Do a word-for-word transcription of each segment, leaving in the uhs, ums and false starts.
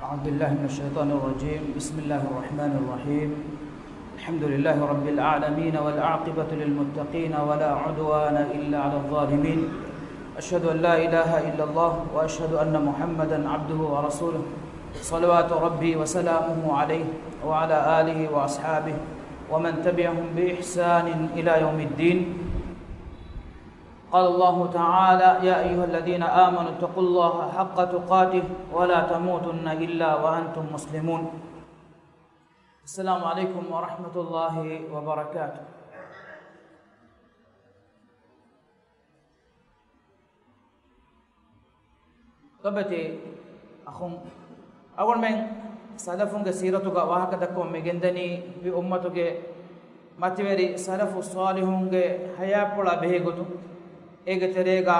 أعوذ بالله من الشيطان الرجيم. بسم الله الرحمن الرحيم. الحمد لله رب العالمين، والعاقبة للمتقين، ولا عدوان إلا على الظالمين. أشهد أن لا إله إلا الله، وأشهد أن محمدا عبده ورسوله، صلوات ربي وسلامه عليه، وعلى آله وأصحابه، ومن تبعهم بإحسان إلى يوم الدين. قال الله تعالى: يا أيها الذين آمنوا اتقوا الله حق تقاته ولا تموتن إلا وأنتم مسلمون. السلام عليكم ورحمة الله وبركاته. ލޮބުވެތި އަޚުން، އަޅުގަނޑުމެން ސަލަފުންގެ ސީރަތުގަ ވާހަކަ ދައްކަމުން މި ގެންދަނީ މި އުއްމަތުގެ މަތިވެރި ސަލަފު ޞާލިޙުންގެ ޙަޔާތްޕުޅާ ބެހޭ ގޮތުން. އޭގެ ތެރޭގަ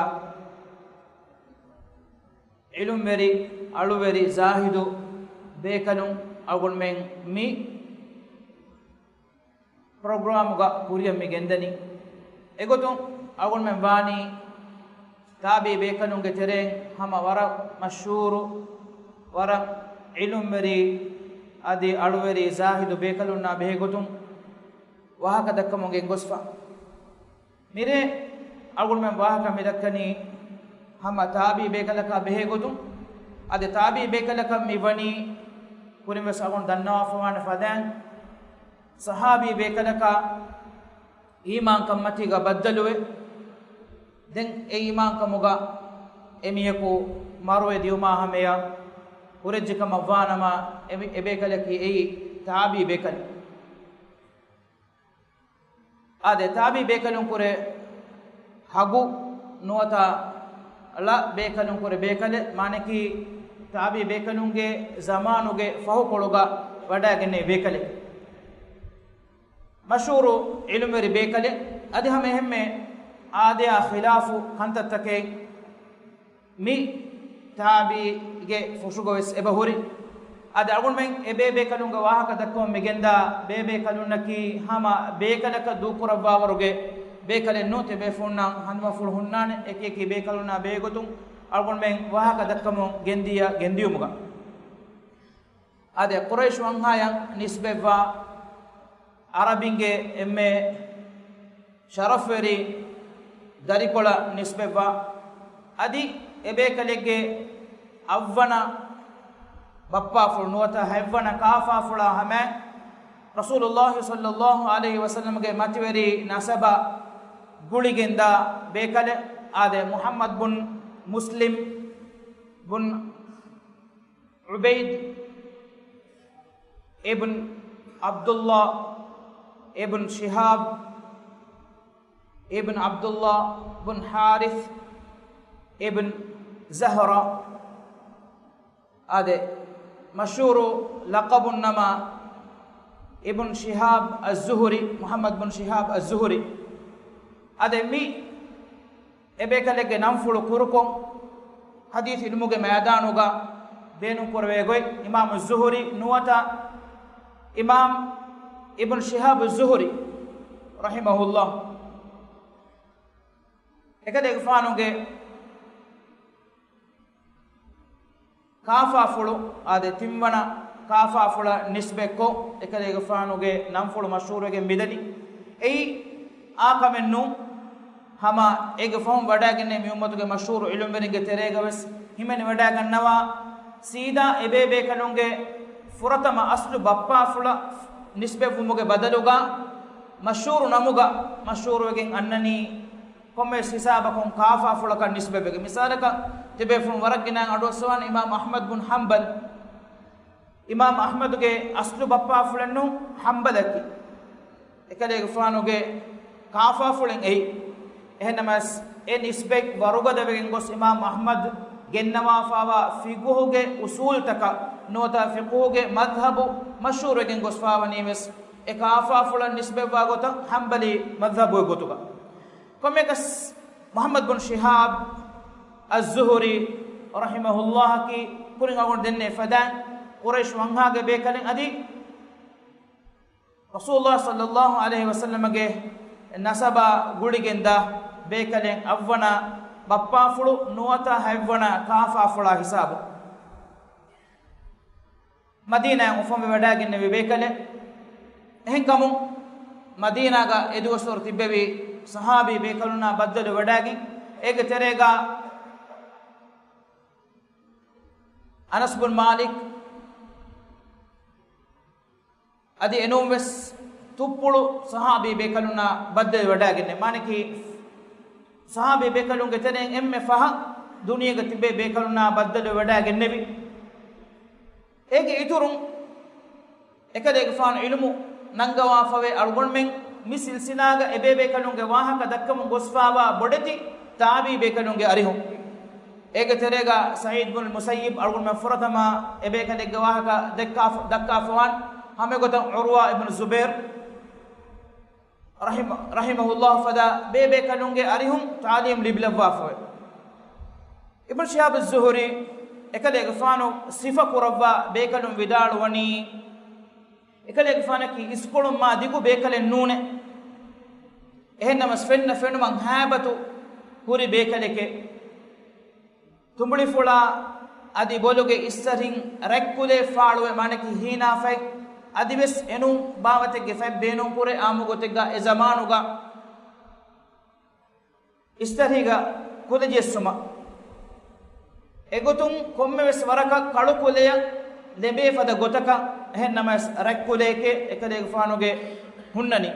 ޢިލްމުވެރި، އަޅުވެރި، ޒާހިދު ބޭކަލުން އަޅުގަނޑުމެން މި ޕްރޮގްރާމުގަ ކުރިއަށް މި ގެންދަނީ. އެގޮތުން އަޅުގަނޑުމެން ވާނީ ތާބިޢީ ބޭކަލުންގެ ތެރެއިން ހަމަ ވަރަށް މަޝްހޫރު، ވަރަށް ޢިލްމުވެރި، އަދި އަޅުވެރި، ޒާހިދު ބޭކަލުންނާ ބެހޭ ގޮތުން ވާހަކަ ދައްކަމުން ގެންގޮސްފަ. މިރޭ އަޅުގަނޑުމެން ވާހަކަ މި ދައްކަނީ ހަމަ ތާބިޢީ ބޭކަލަކާ ބެހޭ ގޮތުން. އަދި ތާބިޢީ ބޭކަލަކަށް މި ވަނީ ކުރިން ވެސް އަޅުގަނޑު ދަންނަވާފަވާނެ ފަދައިން، ޞަޙާބީ ބޭކަލަކާ އީމާންކަންމަތީގަ ބައްދަލުވެ، ދެން އެ އީމާންކަމުގަ އެމީހަކު މަރުވެ ދިޔުމާ ހަމަޔަށް ކުރެއްޖެ ކަމަށް ވާނަމަ، އެ، އެބޭކަލަކީ އެއީ ތާބިޢީ ބޭކަލެއް. އާދެ، ތާބިޢީ ބޭކަލުންކުރެ ހަގު ނުވަތަ ޅަ ބޭކަލުންކުރެ ބޭކަލެއް، މާނައަކީ ތާބިޢީ ބޭކަލުންގެ ޒަމާނުގެ ފަހުކޮޅުގަ ވަޑައިގެންނެވި ބޭކަލެއް. މަޝްހޫރު ޢިލްމުވެރި ބޭކަލެއް. އަދި ހަމަ އެހެންމެ އާދަޔާ ޚިލާފު ކަންތައްތަކެއް މި ތާބިޢީގެ ފުށުގަވެސް އެބަހުރި. އަދި އަޅުގަނޑުމެން އެބޭބޭކަލުންގެ ވާހަކަ ދައްކަމުން މިގެންދާ ބޭބޭކަލުންނަކީ ހަމަ ބޭކަލަކަށް ދޫކުރައްވާވަރުގެ ބޭކަލެއް ނޫން. ތިބޭފުޅުންނަށް ހަނދުމަފުޅު ހުންނާނެ އެކިއެކި ބޭކަލުންނާ ބެހޭގޮތުން އަޅުގަނޑުމެން ވާހަކަ ދައްކަމުން ގެންދިޔަ ގެންދިޔުމުގަ. އާދެ، ޤުރައިޝު ވަންހާޔަށް ނިސްބަތްވާ ޢަރަބިންގެ އެންމެ ޝަރަފްވެރި ދަރިކޮޅަށް ނިސްބަތްވާ އަދި އެބޭކަލެއްގެ އަށްވަނަ ބައްޕާފުޅު ނުވަތަ ހަތްވަނަ ކާފާފުޅާ ހަމައިން ރަސޫލުﷲ ޞައްލަﷲ ޢަލައިހި ވަސައްލަމްގެ މަތިވެރި ނަސަބަށް ގުޅިގެންދާ ބޭކަލެއް. އާދެ، މުޙައްމަދު ބުން މުސްލިމް ބުން ޢުބައިދު އިބްނު ޢަބްދުﷲ އިބްނު ޝިހާބް އިބްނު ޢަބްދުﷲ ބުން ޙާރިޘް އިބްނު ޒަހްރާ. އާދެ، މަޝްހޫރު ލަޤަބުންނަމަ އިބްނު ޝިހާބް އައްޒުހުރީ، މުޙައްމަދު ބުން ޝިހާބް އައްޒުހުރީ. އާދެ، މި އެބޭކަލެއްގެ ނަންފުޅު ކުރުކޮށް، ޙަދީޘް ޢިލްމުގެ މައިދާނުގަ ބޭނުންކުރެވޭ ގޮތް، އިމާމު ޒުހުރީ ނުވަތަ އިމާމް އިބްނު ޝިހާބު ޒުހުރީ ރަޙިމަހުﷲ، އެކަލޭގެފާނުގެ ކާފާފުޅު، އާދެ، ތިންވަނަ ކާފާފުޅަށް ނިސްބަތްކޮށް، އެކަލޭގެފާނުގެ ނަންފުޅު މަޝްހޫރުވެގެން މިދަނީ. އެއީ އާކަމެއް ނޫން. ހަމަ އޭގެ ފަހުން ވަޑައިގެންނެވި މި އުއްމަތުގެ މަޝްހޫރު ޢިލްމުވެރިންގެ ތެރޭގަވެސް ހިމެނިވަޑައިގަންނަވާ، ސީދާ އެބޭބޭކަލުންގެ ފުރަތަމަ އަސްލު ބައްޕާފުޅަށް ނިސްބަތްވުމުގެ ބަދަލުގަ، މަޝްހޫރު ނަމުގަ މަޝްހޫރުވެގެން އަންނަނީ، ކޮންމެވެސް ހިސާބަކުން ކާފާފުޅަކަށް ނިސްބަތްވެގެން. މިސާލަކަށް، ތިބޭފުޅުން ވަރަށް ގިނައިން އަޑުއައްސަވާނެ އިމާމް އަޙްމަދު ބުން ޙަންބަލް. އިމާމް އަޙްމަދުގެ އަސްލު ބައްޕާފުޅެއްނު ޙަންބަލަކީ. އެކަލޭގެފާނުގެ ކާފާފުޅެއް އެއީ. އެހެންނަމަވެސް، އެ ނިސްބަތް ވަރުގަދަވެގެން ގޮސް އިމާމް އަޙްމަދު ގެންނަވާފާވާ ފިޤުހުގެ އުޞޫލުތަކަށް ނުވަތަ ފިޤުހުގެ މަޛްހަބު މަޝްހޫރުވެގެން ގޮސްފާވަނީވެސް، އެ ކާފާފުޅަށް ނިސްބަތްވާ ގޮތަށް ޙަންބަލީ މަޛްހަބުގެ ގޮތުގަ. ކޮންމެއަކަސް، މުޙައްމަދު ބުން ޝިހާބް އައްޒުހުރީ ރަޙިމަހުﷲ އަކީ ކުރިން އަޅުގަނޑު ދެންނެވި ފަދައިން ޤުރައިޝް ވަންހާގެ ބޭކަލެއް އަދި ރަސޫލުﷲ ޞައްލަﷲ ޢަލައިހި ވަސައްލަމަގެ ނަސަބާ ގުޅިގެންދާ ބޭކަލެއް އަށްވަނަ ބައްޕާފުޅު ނުވަތަ ހަތްވަނަ ކާފާފުޅާ ހިސާބު. މަދީނާއަށް އުފަންވެވަޑައިގެންނެވި ބޭކަލެއް. އެހެންކަމުން މަދީނާގަ އެދުވަސްވަރު ތިއްބެވި ސަހާބީ ބޭކަލުންނާ ބައްދަލުވެވަޑައިގެން، އޭގެ ތެރޭގަ އަނަސް ބުން މާލިކް އަދި އެނޫންވެސް ތުއްޕުޅު ސަހާބީ ބޭކަލުންނާ ބައްދަލުވެވަޑައިގެންނެވި. މާނައަކީ، ސަހާބީ ބޭކަލުންގެ ތެރެއިން އެންމެ ފަހަށް ދުނިޔޭގަ ތިބޭ ބޭކަލުންނާ ބައްދަލުވެވަޑައިގެންނެވި. އޭގެ އިތުރުން އެކަލޭގެފާނު ޢިލްމު ނަންގަވާފަވޭ އަޅުގަނޑުމެން މި ސިލްސިލާގަ އެބޭބޭކަލުންގެ ވާހަކަ ދައްކަމުން ގޮސްފާވާ ބޮޑެތި ތާބީ ބޭކަލުންގެ އަރިހުން. އޭގެ ތެރޭގަ ސަޢީދު ބުނުލް މުސައްޔިބް އަޅުގަނޑުމެން ފުރަތަމަ އެބޭކަލެއްގެ ވާހަކަ ދައްކާފަ، ދައްކާފަވާން. ހަމައެގޮތަށް ޢުރްވާ އިބްނު ޒުބައިރު ރަޙިމަ، ރަޙިމަހުﷲ ފަދަ ބޭބޭކަލުންގެ އަރިހުން ތާލީމް ލިބިލައްވާފަވޭ. އިބްނު ޝިހާބު ޒުހުރީ އެކަލޭގެފާނު ސިފަ ކުރައްވާ ބޭކަލުން ވިދާޅުވަނީ، އެކަލޭގެފާނަކީ އިސްކޮޅުން މާ ދިގު ބޭކަލެއް ނޫނޭ. އެހެންނަމަސް ފެންނަ ފެނުމަށް ހައިބަތު ހުރި ބޭކަލެކޭ. ތުނބުޅިފުޅާ އަދި ބޮލުގެ އިސްތަށިން ރަތްކުލައެއް ފާޅުވެ މާނައަކީ ހީނާފަތް، އަދިވެސް އެނޫން ބާވަތެއްގެ ފަތް ބޭނުންކުރޭ. އާއްމުގޮތެއްގަ އެ ޒަމާނުގަ އިސްތަށިގަ ކުލަ ޖެއްސުމަށް އެގޮތުން ކޮންމެވެސް ވަރަކަށް ކަޅު ކުލައެއް ލެބޭ ފަދަ ގޮތަކަށް. އެހެންނަމަވެސް ރަތްކުލައެކޭ އެކަލޭގެފާނުގެ ހުންނަނީ.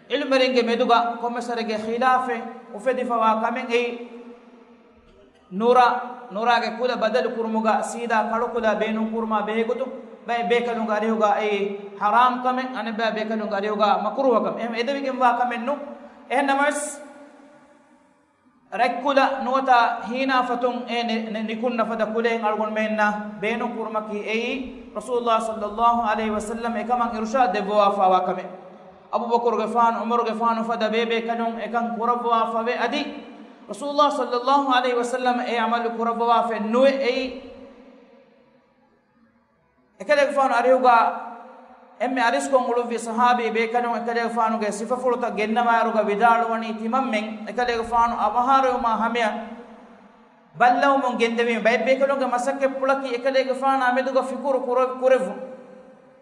ޢިލްމުވެރިންގެ މެދުގަ ކޮންމެސް ވަރެއްގެ ޚިލާފެއް އުފެދިފަވާ ކަމެއް އެއީ، ނޫރާ، ނޫރާގެ ކުލަ ބަދަލު ކުރުމުގަ ސީދާ ކަޅު ކުލަ ބޭނުން ކުރުމާ ބެހޭގޮތުން ބައެއް ބޭކަލުންގެ އަރިހުގަ އެއީ ޙަރާމް ކަމެއް، އަނެއްބައި ބޭކަލުންގެ އަރިހުގަ މަކުރޫހަ ކަމެއް. އެހެން އެދެވިގެންވާ ކަމެއް ނޫން. އެހެން ނަމަވެސް، ރަތްކުލަ ނުވަތަ ހީނާފަތުން އެ ނި-، ނި-، ނިކުންނަ ފަދަ ކުލައެއް އަޅުގަނޑުމެންނަށް ބޭނުން ކުރުމަކީ އެއީ، ރަސޫލުﷲ ޞައްލަﷲ ޢަލައިހި ވަސައްލަމަ އެކަމަށް އިރުޝާދު ދެއްވަވާފަވާ ކަމެއް. އަބޫބަކުރުގެފާނު، ޢުމަރުގެފާނު ފަދަ ބޭބޭކަލުން އެކަން ކުރައްވާފަވޭ. އަދި ރަސޫލުﷲ ޞައްލަﷲ ޢަލައިހި ވަސައްލަމަ އެ ޢަމަލު ކުރައްވަވާފައެއް ނުވޭ. އެއީ، އެކަލޭގެފާނު އަރިހުގަ އެންމެ އަރިސްކޮށް އުޅުއްވި ޞަޙާބީ ބޭކަލުން އެކަލޭގެފާނުގެ ސިފަފުޅުތައް ގެންނަވާއިރުގަ ވިދާޅުވަނީ، ތިމަންމެން އެކަލޭގެފާނު އަވަހާރަވުމާ ހަމަޔަށް ބައްލަވަމުން ގެންދެވީމަ. ބައެއް ބޭކަލުންގެ މަސައްކަތްޕުޅަކީ އެކަލޭގެފާނާ މެދުގަ ފިކުރު ކުރެ-، ކުރެއްވުން.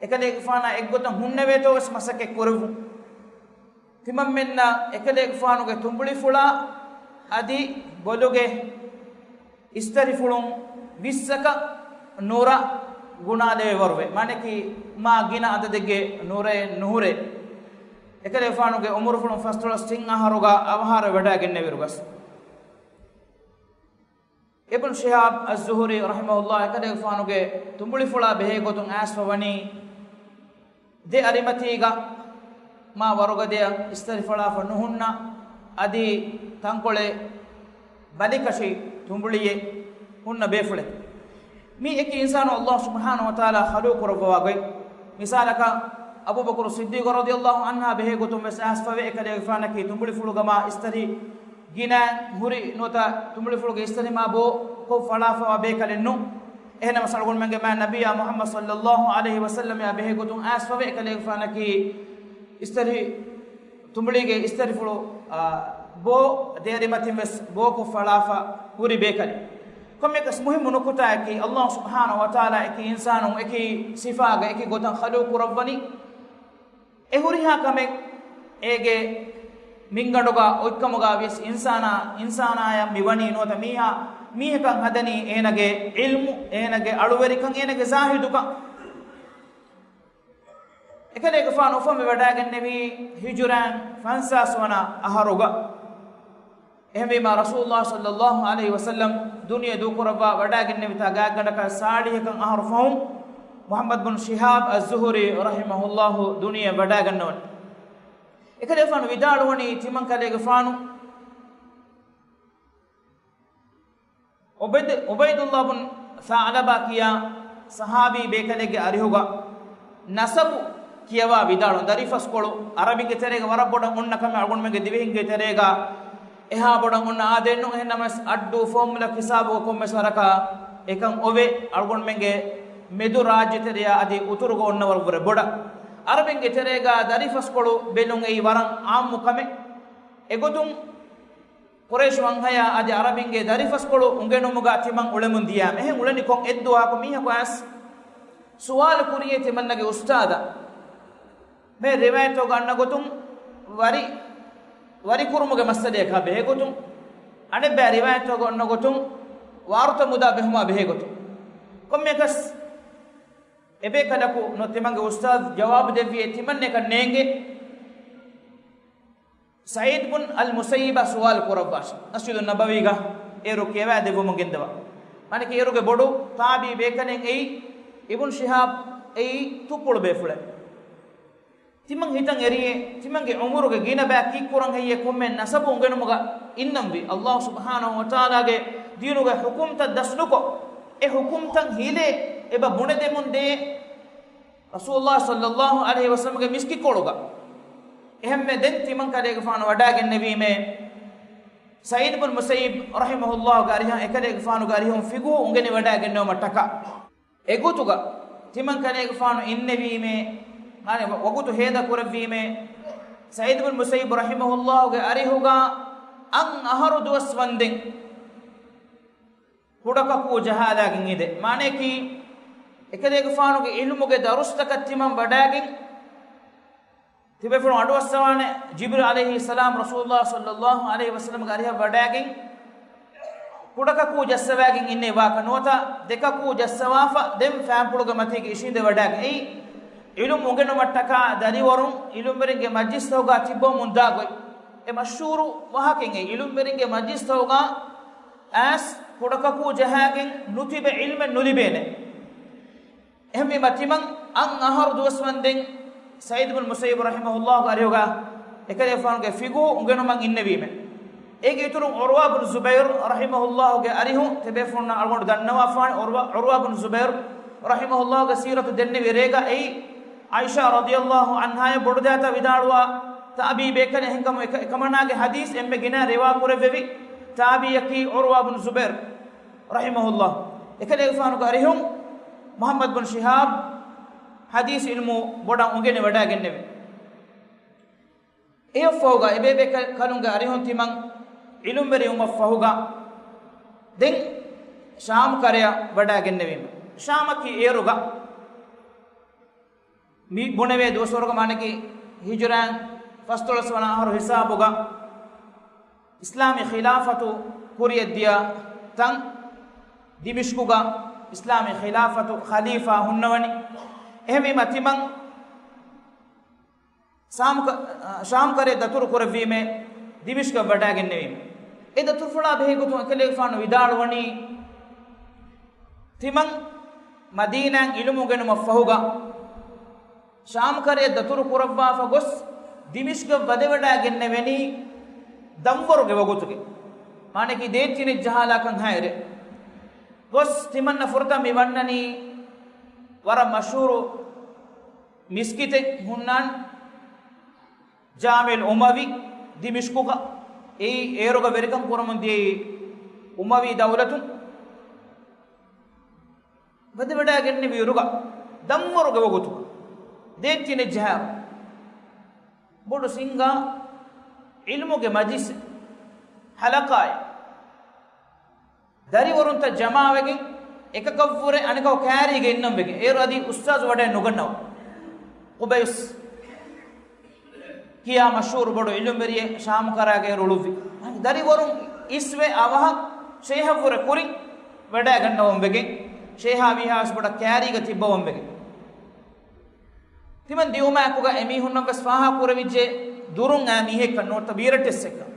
އެކަލޭގެފާނާ އެއްގޮތަށް ހުންނެވޭތޯ ވެސް މަސައްކަތް ކުރެއްވުން. ތިމަންމެންނަށް އެކަލޭގެފާނުގެ ތުނބުޅިފުޅާ އަދި ބޮލުގެ އިސްތަށިފުޅުން ވިއްސަކަށް ނުރަ ގުނާލެވޭވަރުވެ. މާނައަކީ، މާ ގިނަ އަދަދެއްގެ ނުރައެއް ނުހުރޭ. އެކަލޭގެފާނުގެ އުމުރުފުޅުން ފަސްދޮޅަސް ތިން އަހަރުގަ އަވަހާރަވެވަޑައިގެންނެވިއިރުގަސް، އިބްނު ޝިހާބް އައްޒުހުރީ ރަޙިމަހުﷲ އެކަލޭގެފާނުގެ ތުނބުޅިފުޅާ ބެހޭގޮތުން އައިސްފަ ވަނީ، ދެ އަރިމަތީގަ މާ ވަރުގަދަޔަށް އިސްތަށިފަޅާފަ ނުހުންނަ އަދި ތަންކޮޅެއް ބަލިކަށި ތުނބުޅިއެއް ހުންނަ ބޭފުޅެއް. މީ އެކި އިންސާނު ﷲ ސުބްޙާނަހޫ ވަތަޢާލާ ޚަލުޤު ކުރައްވަވާ ގޮތް. މިސާލަކަށް، އަބޫބަކުރު ޞިއްދީޤު ރަޟިޔަﷲ ޢަންހާ ބެހޭގޮތުން ވެސް އައިސްފަވޭ އެކަލޭގެފާނަކީ ތުނބުޅިފުޅުގަ މާ އިސްތަށި ގިނައިން ހުރި ނުވަތަ ތުނބުޅިފުޅުގެ އިސްތަށި މާ ބޯކޮށް ފަޅާފަވާ ބޭކަލެއް ނޫން. އެހެންނަމަވެސް އަޅުގަނޑުމެންގެ މާތް ނަބިއްޔާ މުޙައްމަދު ޞައްލަﷲ ޢަލައިހި ވަސައްލަމައާ ބެހޭގޮތުން އައިސްފަވޭ އެކަލޭގެފާނަކީ އިސްތަށި، ތުނބުޅީގެ އިސްތަށިފުޅު، އާ، ބޯ ދެ އަރިމަތިން ވެސް ބޯކޮށް ފަޅާފަ ހުރި ބޭކަލެއް. ކޮންމެއަކަސް މުހިއްމު ނުކުތާއަކީ، ﷲ ސުބްޙާނަހޫ ވަތަޢާލާ އެކި އިންސާނުން އެކި ސިފާގަ އެކި ގޮތަށް ޚަލުޤު ކުރައްވަނީ. އެ ހުރިހާ ކަމެއް އޭގެ މިންގަނޑުގަ އޮތްކަމުގަ ވިޔަސް އިންސާނާ، އިންސާނާޔަށް މިވަނީ ނުވަތަ މީހާ، މީހަކަށް ހަދަނީ އޭނަގެ ޢިލްމު، އޭނަގެ އަޅުވެރިކަން، އޭނަގެ ޒާހިދުކަން. އެކަލޭގެފާނު އުފަންވެވަޑައިގެންނެވީ ހިޖުރައިން ފަންސާސް ވަނަ އަހަރުގަ. އެހެންވީމާ، ރަސޫލުﷲ ޞައްލަﷲ ޢަލައިހި ވަސައްލަމް ދުނިޔެ ދޫކުރައްވާ ވަޑައިގެންނެވިތާ ގާތްގަނޑަކަށް ސާޅީހަކަށް އަހަރު ފަހުން، މުޙައްމަދު ބުން ޝިހާބް އައްޒުހުރީ ރަޙިމަހުﷲ ދުނިޔެ ވަޑައިގަންނަވަނީ. އެކަލޭގެފާނު ވިދާޅުވަނީ، ތިމަން ކަލޭގެފާނު އުބައިދު، އުބައިދުﷲ ބުން ޘަޢުލަބާ ކިޔާ ޞަޙާބީ ބޭކަލެއްގެ އަރިހުގަ ނަސަބު ކިޔަވާ ވިދާޅު، ދަރިފަސްކޮޅު ޢަރަބިންގެ ތެރޭގަ ވަރަށް ބޮޑަށް އޮންނަ ކަމެއް، އަޅުގަނޑުމެންގެ ދިވެހިންގެ ތެރޭގަ އެހާ ބޮޑަށް އޮންނަ އާދައެއް ނޫން. އެހެންނަމަވެސް، އައްޑޫ ފޯމުލަ ހިސާބުގަ ކޮންމެސް ވަރަކަށް އެކަން އޮވޭ. އަޅުގަނޑުމެންގެ މެދު ރާއްޖެތެރެޔާ އަދި އުތުރުގަ އޮންނަ ވަރަށްވުރެ ބޮޑަށް. ޢަރަބިންގެ ތެރޭގަ ދަރިފަސްކޮޅު ބެލުން އެއީ ވަރަށް ޢާއްމު ކަމެއް. އެގޮތުން، ޤުރައިޝް ވަންހަޔާ އަދި ޢަރަބިންގެ ދަރިފަސްކޮޅު އުނގެނުމުގަ ތިމަން އުޅެމުން ދިޔާމެ. އެހެން އުޅެނީ ކޮން އެއްދުވަހަކު؟ މީހަކު އައިސް ސުވާލު ކުރިޔޭ ތިމަންނަގެ އުސްތާޛަށް، މި ރިވާޔަތްތަކުގަ އަންނަ ގޮތުން ވަރި، ވަރިކުރުމުގެ މައްސަލަޔަކާ ބެހޭ ގޮތުން، އަނެއްބައި ރިވާޔަތްތަކުގަ އަންނަ ގޮތުން ވާރުތަ މުދާ ބެހުމާ ބެހޭ ގޮތުން. ކޮންމެއަކަސް އެބޭކަލަކު ނު ތިމަންގެ އުސްތާޛު ޖަވާބު ދެއްވިޔޭ ތިމަންނައަކަށް ނޭނގެ. ސަޢީދު ބުން އަލް މުސައްޔިބަށް ސުވާލު ކުރައްވާށި. މަސްޖިދު ނަބަވީގަ އޭރު ކިޔަވާ ދެއްވަމުން ގެންދަވާ. މާނައަކީ އޭރުގެ ބޮޑު ތާބިޢީ ބޭކަލެއް އެއީ އިބުން ޝިހާބް އެއީ ތުއްޕުޅު ބޭފުޅެއް. ތިމަން ހިތަށް އެރިޔޭ، ތިމަންގެ ޢުމުރުގެ ގިނަ ބައި ކީއްކުރަން ހެއްޔޭ ކޮންމެ ނަސަބު އުނގެނުމުގަ އިންނަންވީ. ﷲ ސުބްޙާނަހޫ ވަތަޢާލާގެ ދީނުގެ ޙުކުމްތައް ދަސްނުކޮށް، އެ ޙުކުމްތައް ހިލޭ އެބަ ބުނެދެމުން ދޭ ރަސޫލުﷲ ޞައްލަﷲ ޢަލައިހި ވަސައްލަމްގެ މިސްކިތްކޮޅުގަ. އެހެންމެ ދެން ތިމަން ކަލޭގެފާނު ވަޑާގެންނެވީމޭ، ސަޢީދު ބުން މުސައްޔިބް ރަޙިމަހުﷲގެ އަރިހަށް އެކަލޭގެފާނުގެ އަރިހުން ފިޤުހު އުނގެނިވަޑާގެންނެވުމަށްޓަކާ. އެގޮތުގަ ތިމަން ކަލޭގެފާނު އިންނެވީމޭ، އަނެއް ވަ-، ވަގުތު ހޭދަ ކުރެއްވީމޭ، ސަޢީދު ބުން މުސައްޔިބް ރަޙިމަހުﷲގެ އަރިހުގަ އަށް އަހަރު ދުވަސް ވަންދެން ކުޑަކަކޫ ޖަހާލާގެން އިނދެ. މާނައަކީ، އެކަލޭގެފާނުގެ ޢިލްމުގެ ދަރުސްތަކަށް ތިމަން ވަޑާގެން، ތިބޭފުޅުން އަޑުއައްސަވާނެ، ޖިބްރީލް ޢަލައިހިއްސަލާމް ރަސޫލުﷲ ޞައްލަﷲ ޢަލައިހި ވަސައްލަމްގެ އަރިހަށް ވަޑާގެން، ކުޑަކަކޫ ޖައްސަވާގެން އިންނެވި ވާހަކަ ނުވަތަ، ދެކަކޫ ޖައްސަވާފަ ދެން ފާންޕުޅުގެ މަތީގަ އިށީނދެ ވަޑާގެން އެއީ، ޢިލްމު އުނގެނުމަށްޓަކާ ދަރިވަރުން ޢިލްމުވެރިންގެ މަޖްލިސްތަކުގަ ތިއްބަވަމުންދާ ގޮތް. އެ މަޝްހޫރު ވާހަކައެއް އެއީ، ޢިލްމުވެރިންގެ މަޖްލިސްތަކުގަ އައިސް ކުޑަކަކޫ ޖަހާގެން ނުތިބެ ޢިލްމެއް ނުލިބޭނެ. އެހެންވީމަ، ތިމަން އަށް އަހަރު ދުވަސް ވަންދެން ސަޢީދު ބުން މުސައްޔިބް ރަޙިމަހުﷲގެ އަރިހުގަ އެކަލޭގެފާނުގެ ފިޤުހު އުނގެނުމަށް އިންނެވީމެ. އޭގެ އިތުރުން ޢުރްވާ ބުން ޒުބައިރު ރަޙިމަހުﷲގެ އަރިހުން ތިބޭފުޅުންނަށް އަޅުގަނޑު ދަންނަވާފާނެ، ޢުރްވާ، ޢުރްވާ ބުން ޒުބައިރު ރަޙިމަހުﷲގެ ސީރަތު ދެންނެވި ރޭގަ އެއީ، ޢާއިޝާ ރަޟިޔަﷲ ޢަންހާއަށް ބޮޑުދައިތަ ވިދާޅުވާ ތާބިޢީ ބޭކަލެއް އެހެންކަމުން އެކަ-، އެކަމަނާގެ ޙަދީޘް އެންމެ ގިނަ ރިވާ ކުރެއްވެވި ތާބިޢީއަކީ ޢުރްވާ ބުން ޒުބައިރު ރަޙިމަހުﷲ. އެކަލޭގެފާނުގެ އަރިހުން މުޙައްމަދު ބުން ޝިހާބް ޙަދީޘް ޢިލްމު ބޮޑަށް އުނގެނި ވަޑާގެންނެވި. އެއަށްފަހުގަ އެބޭބޭކަލުންގެ އަރިހުން ތިމަން ޢިލްމުވެރިވުމަށްފަހުގަ ދެން ޝާމް ކަރަޔަށް ވަޑާގެންނެވީމަ. ޝާމަކީ އޭރުގަ މި ބުނެވޭ ދުވަސްވަރުގަ މާނައަކީ ހިޖުރައިން ފަސްދޮޅަސް ވަނަ އަހަރު ހިސާބުގަ އިސްލާމީ ޚިލާފަތު ކުރިއަށްދިޔަ ތަން ދިމިޝްޤުގަ އިސްލާމީ ޚިލާފަތު ޚަލީފާ ހުންނަވަނީ. އެހެންވީމަ ތިމަން ސާމް ކަ-، ޝާމް ކަރައި ދަތުރު ކުރެއްވީމޭ، ދިމިޝްޤަށް ވަޑާގެންނެވީމޭ. އެ ދަތުރުފުޅާ ބެހޭ ގޮތުން އެކަލޭގެފާނު ވިދާޅުވަނީ، ތިމަން މަދީނާއިން ޢިލްމު އުނގެނުމަށްފަހުގަ، ޝާމް ކަރައި ދަތުރު ކުރައްވާފަ ގޮސް، ދިމިޝްޤަށް ވަދެވަޑާގެންނެވެނީ ދަންވަރުގެ ވަގުތުގެ. މާނައަކީ ދޭއްޗި ނެތް ޖަހާލާކަން ހައިރެއް. ގޮސް ތިމަންނަ ފުރަތަމަ މި ވަންނަނީ ވަރަށް މަޝްހޫރު މިސްކިތެއް ހުންނާން ޖާމިޢުލް އުމަވީ ދިމިޝްޤުގަ. އެއީ އޭރުގަ ވެރިކަން ކުރަމުން ދިޔައީ އުމަވީ ދައުލަތުން. ވަދެވަޑާގެންނެވިއިރުގަ ދަންވަރުގެ ވަގުތުގަ ދޭއްޗި ނެތް ޖަހާއިރު ބޮޑު ސިންގާ ޢިލްމުގެ މަޖިލިސް ޙަލަޤާއެއް. ދަރިވަރުންތައް ޖަމާވެގެން، އެކަކަށްވުރެ އަނެކަކު ކާރީގަ އިންނަން ވެގެން. އޭރު އަދި އުސްތާޛު ވަޑައެއް ނުގަންނަވަ. ޤުބައިސް ކިޔާ މަޝްހޫރު ބޮޑު ޢިލްމުވެރިއެއް ޝާމް ކަރައިގަ އޭރު އުޅުއްވި. ދަރިވަރުން އިސްވެ އަވަހަށް ޝޭހަށްވުރެ ކުރިން ވަޑައިގަންނަވަން ވެގެން، ޝޭހާ ވީހާވެސް ބޮޑަށް ކާރީގަ ތިއްބަވަން ވެގެން. ތިމަން ދިއުމާއެކުގަ އެމީހުންނަށްވެސް ފާހަގަކުރެވިއްޖެ ދުރުން އައި މީހެއްކަން ނޫންތަ ބީރައްޓެއްސެއްކަން.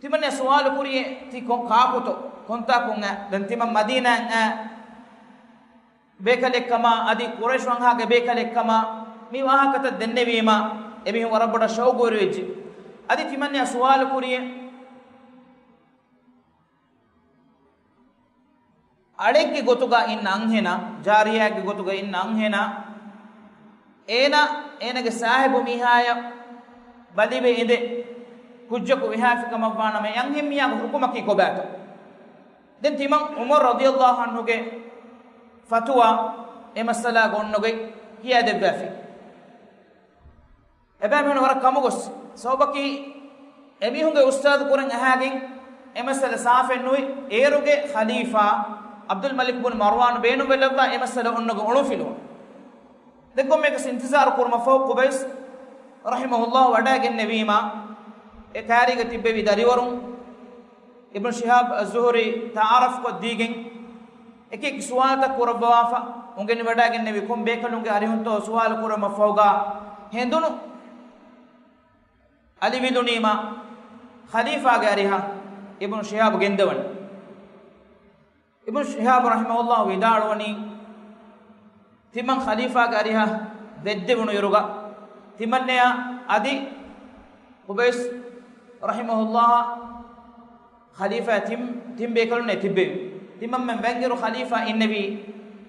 ތިމަންނަ ސުވާލު ކުރިޔޭ ތި ކޮ-، ކާކުތޯ؟ ކޮންތާކުން އައި؟ ދެން ތިމަން މަދީނާއިން އައި ބޭކަލެއްކަމާ، އަދި ޤުރައިޝް ވަންހާގެ ބޭކަލެއްކަމާ، މި ވާހަކަތައް ދެންނެވީމާ، އެމީހުން ވަރަށް ބޮޑަށް ޝައުގުވެރިވެއްޖެ. އަދި ތިމަންނަ ސުވާލު ކުރިޔޭ، އަޅެއްގެ ގޮތުގަ އިން އަންހެނާ، ޖާރިޔާގެ ގޮތުގަ އިން އަންހެނާ، އޭނާ އޭނަގެ ސާހިބު މީހާޔަށް ބަލިވެ އިނދެ، ކުއްޖަކު ވިހާފިކަމަށްވާނަމަ، އެ އަންހެން މީހާގެ ޙުކުމަކީ ކޮބާތޯ؟ ދެން ތިމަން ޢުމަރު ރަޟިޔަﷲ ޢަންހުގެ ފަތުވާ އެ މައްސަލާގަ އޮންނަ ގޮތް ކިޔާދެއްވާފި. އެބައިމީހުން ވަރަށް ކަމުގޮސް، ސަބަބަކީ އެމީހުންގެ އުސްތާޛު ކުރިން އަހާގެން އެ މައްސަލަ ސާފެއް ނުވި. އޭރުގެ ޚަލީފާ ޢަބްދުލް މަލިކް ބުން މަރުވާން ބޭނުންވެލައްވާ އެ މައްސަލަ އޮންނަގެ އޮޅުންފިލުވުން. ދެން ކޮންމެއަކަސް އިންތިޒާރު ކުރުމަށްފަހު ޤުބައިސް ރަޙިމަހުﷲ ވަޑައިގެންނެވީމާ، އެ ކާރީގަ ތިއްބެވި ދަރިވަރުން އިބްނު ޝިހާބް އައްޒުހުރީ ތަޢާރަފްކޮށްދީގެން، އެކި އެކި ސުވާލުތައް ކުރައްވާފަ، އުނގެނިވަޑައިގެންނެވި ކޮން ބޭކަލުންގެ އަރިހުންތޯ ސުވާލު ކުރުމަށްފަހުގާ ހެނދުނު އަލިވިލުނީމާ، ޚަލީފާގެ އަރިހަށް އިބްނު ޝިހާބް ގެންދަވަނީ. އިބްނު ޝިހާބް ރަޙިމަހުﷲ ވިދާޅުވަނީ، ތިމަން ޚަލީފާގެ އަރިހަށް ވެއްދެވުނު އިރުގަ، ތިމަންނެޔާ އަދި ޤުބައިސް ރަޙިމަހުﷲ ޚަލީފާ ތިން، ތިން ބޭކަލުންނޭ ތިއްބެވި. ތިމަންމެން ވެންއިރު ޚަލީފާ އިންނެވީ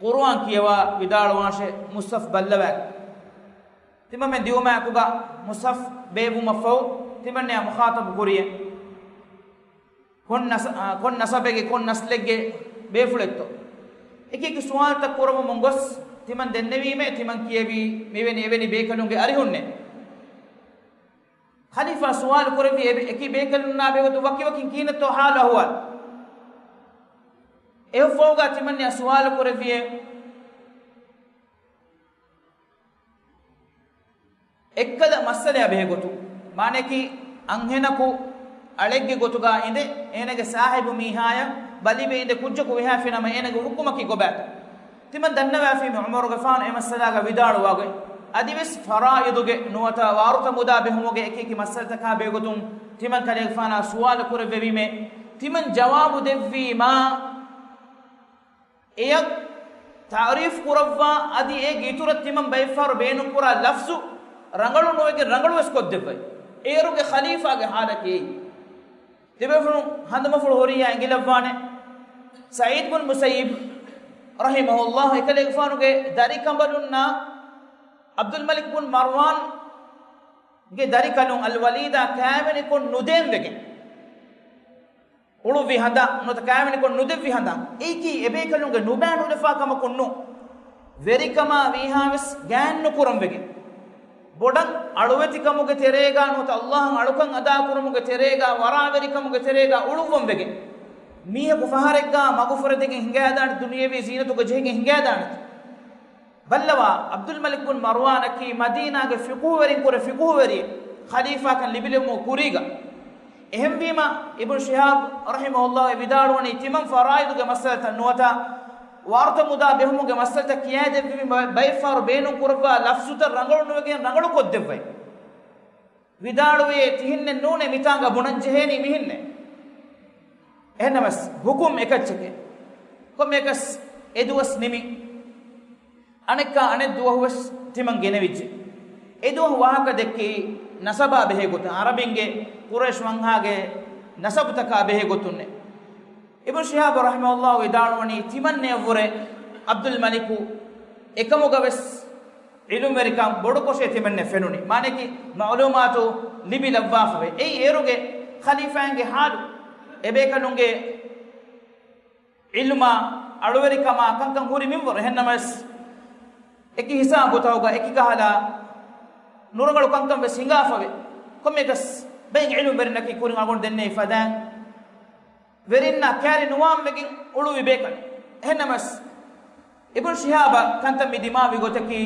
ޤުރުއާން ކިޔަވާ ވިދާޅުވާށޭ މުޞްޙަފް ބައްލަވާގެން. ތިމަންމެން ދިއުމާއެކުގަ މުޞްޙަފް ބޭއްވުމަށްފަހު، ތިމަންނެޔާ މުޚާޠަބު ކުރިޔޭ. ކޮން ނަސ-، އާ، ކޮން ނަސަބެއްގެ ކޮން ނަސްލެއްގެ ބޭފުޅެއްތޯ؟ އެކި އެކި ސުވާލުތައް ކުރަމުމުން ގޮސް ތިމަން ދެންނެވީމޭ، ތިމަން ކިޔެވީ މިވެނި އެވެނި ބޭކަލުންގެ އަރިހުންނޭ. ޚަލީފާ ސުވާލު ކުރެއްވި އެ އެކި ބޭކަލުންނާ ބެހޭގޮތުން ވަކިވަކިން ކިހިނެއްތޯ ޙާލު އަޙްވާލު. އެއަށްފަހުގާ ތިމަންނެޔާ ސުވާލު ކުރެއްވިއޭ. އެއްކަލަ މައްސަލަޔާ ބެހޭގޮތުން، މާނައަކީ، އަންހެނަކު އަޅެއްގެ ގޮތުގާ އިނދެ، އޭނަގެ ސާހިބު މީހާޔަށް ބަލިވެ އިނދެ ކުއްޖަކު ވިހާފިނަމަ އޭނަގެ ޙުކުމަކީ ކޮބާތޯ؟ ތިމަން ދަންނަވާފީމޭ ޢުމަރުގެފާނު އެ މައްސަލާގަ ވިދާޅުވާގޮތް. އަދިވެސް ފަރާއިޟުގެ ނުވަތަ ވާރުތަ މުދާ ބެހުމުގެ އެކި އެކި މައްސަލަތަކާ ބެހޭގޮތުން ތިމަން ކަލޭގެފާނާ ސުވާލު ކުރެއްވެވީމޭ. ތިމަން ޖަވާބު ދެއްވީމާ، އެޔަށް ތަޢުރީފް ކުރައްވާ އަދި އޭގެ އިތުރަށް ތިމަން ބައެއްފަހަރު ބޭނުންކުރާ ލަފްޒު ރަނގަޅު ނުވެގެން ރަނގަޅުވެސް ކޮށްދެއްވައި. އޭރުގެ ޚަލީފާގެ ޙާލަކީ އެއީ. ތިބޭފުޅުން ހަނދުމަފުޅު ހުރިހާ އެނގިލައްވާނެ، ސަޢީދު ބުން މުސައްޔިބް ރަޙިމަހުﷲ އެކަލޭގެފާނުގެ ދަރިކަނބަލުންނާ ޢަބްދުލް މަލިކް ބުން މަރްވާންގެ ދަރިކަލުން އަލްވަލީދާ ކާވެނިކޮށް ނުދޭން ވެގެން އުޅުއްވި ހަނދާން ނުވަތަ ކާވެނިކޮށް ނުދެއްވި ހަނދާން. އެއީކީ އެބޭކަލުންގެ ނުބާނުލަފާ ކަމަކުން ނޫން. ވެރިކަމާ ވީހާވެސް ގާތްނުކުރަން ވެގެން. ބޮޑަށް އަޅުވެތިކަމުގެ ތެރޭގާ ނުވަތަ ﷲ އަށް އަޅުކަން އަދާކުރުމުގެ ތެރޭގާ ވަރާވެރިކަމުގެ ތެރޭގާ އުޅުއްވަން ވެގެން. މީހަކު ފަހަރެއްގާ މަގުފުރެދިގެން ހިނގާދާނެ، ދުނިޔެވީ ޒީނަތުގަ ޖެހިގެން ހިނގާދާނެ. ބައްލަވާ، ޢަބްދުލް މަލިކް ބުން މަރުވާނަކީ މަދީނާގެ ފިޤުހުވެރިން ކުރެ ފިޤުހުވެރިއެއް، ޚަލީފާކަން ލިބިލެއްވުމުގެ ކުރީގަ. އެހެންވީމަ، އިބްނު ޝިހާބް ރަޙިމަހުﷲ ވިދާޅުވަނީ، ތިމަން ފަރާއިދުގެ މައްސަލަތައް ނުވަތަ ވާރުތަ މުދާ ބެހުމުގެ މައްސަލަތައް ކިޔައިދެއްވި ބަ-، ބައެއްފަހަރު ބޭނުން ކުރައްވާ ލަފްޒުތައް ރަނގަޅު ނުވެގެން ރަނގަޅު ކޮށްދެއްވައި. ވިދާޅުވިއޭ، ތިހެންނެއް ނޫނޭ މިތާނގަ ބުނަން ޖެހޭނީ މިހެންނޭ. އެހެންނަމަސް، ޙުކުމް އެކައްޗެކޭ. ކޮންމެއަކަސް އެ ދުވަސް ނިމި. އަނެއްކާ އަނެއް ދުވަހުވެސް ތިމަން ގެނެވިއްޖެ. އެ ދުވަހު ވާހަކަ ދެއްކީ ނަސަބާ ބެހޭ ގޮތަށް، ޢަރަބިންގެ ޤުރައިޝް ވަންހާގެ ނަސަބުތަކާ ބެހޭ ގޮތުންނޭ. އިބްނު ޝިހާބް ރަޙިމަހުﷲ ވިދާޅުވަނީ، ތިމަންނެއަށްވުރެ ޢަބްދުލް މަލިކު އެކަމުގަވެސް ޢިލްމުވެރިކަން ބޮޑުކޮށޭ ތިމަންނަށް ފެނުނީ. މާނައަކީ މަޢުލޫމާތު ލިބި ލައްވާފަވޭ. އެއީ އޭރުގެ ޚަލީފާއިންގެ ޙާލު. އެބޭކަލުންގެ ޢިލްމާ އަޅުވެރިކަމާ ކަންކަން ހުރި މިންވަރު. އެހެންނަމަވެސް، އެކި ހިސާބުތަކުގަ އެކި ކަހަލަ ނުރަނގަޅު ކަންކަން ވެސް ހިނގާފަވޭ. ކޮންމެއަކަސް ބައެއް ޢިލްމުވެރިންނަކީ ކުރިން އަޅުގަނޑު ދެންނެވި ފަދައިން ވެރިންނާ ކާރި ނުވާން ވެގެން އުޅުއްވި ބޭކަލުން. އެހެންނަމަވެސް، އިބްނު ޝިހާބަށް ކަންތައް މި ދިމާވި ގޮތަކީ،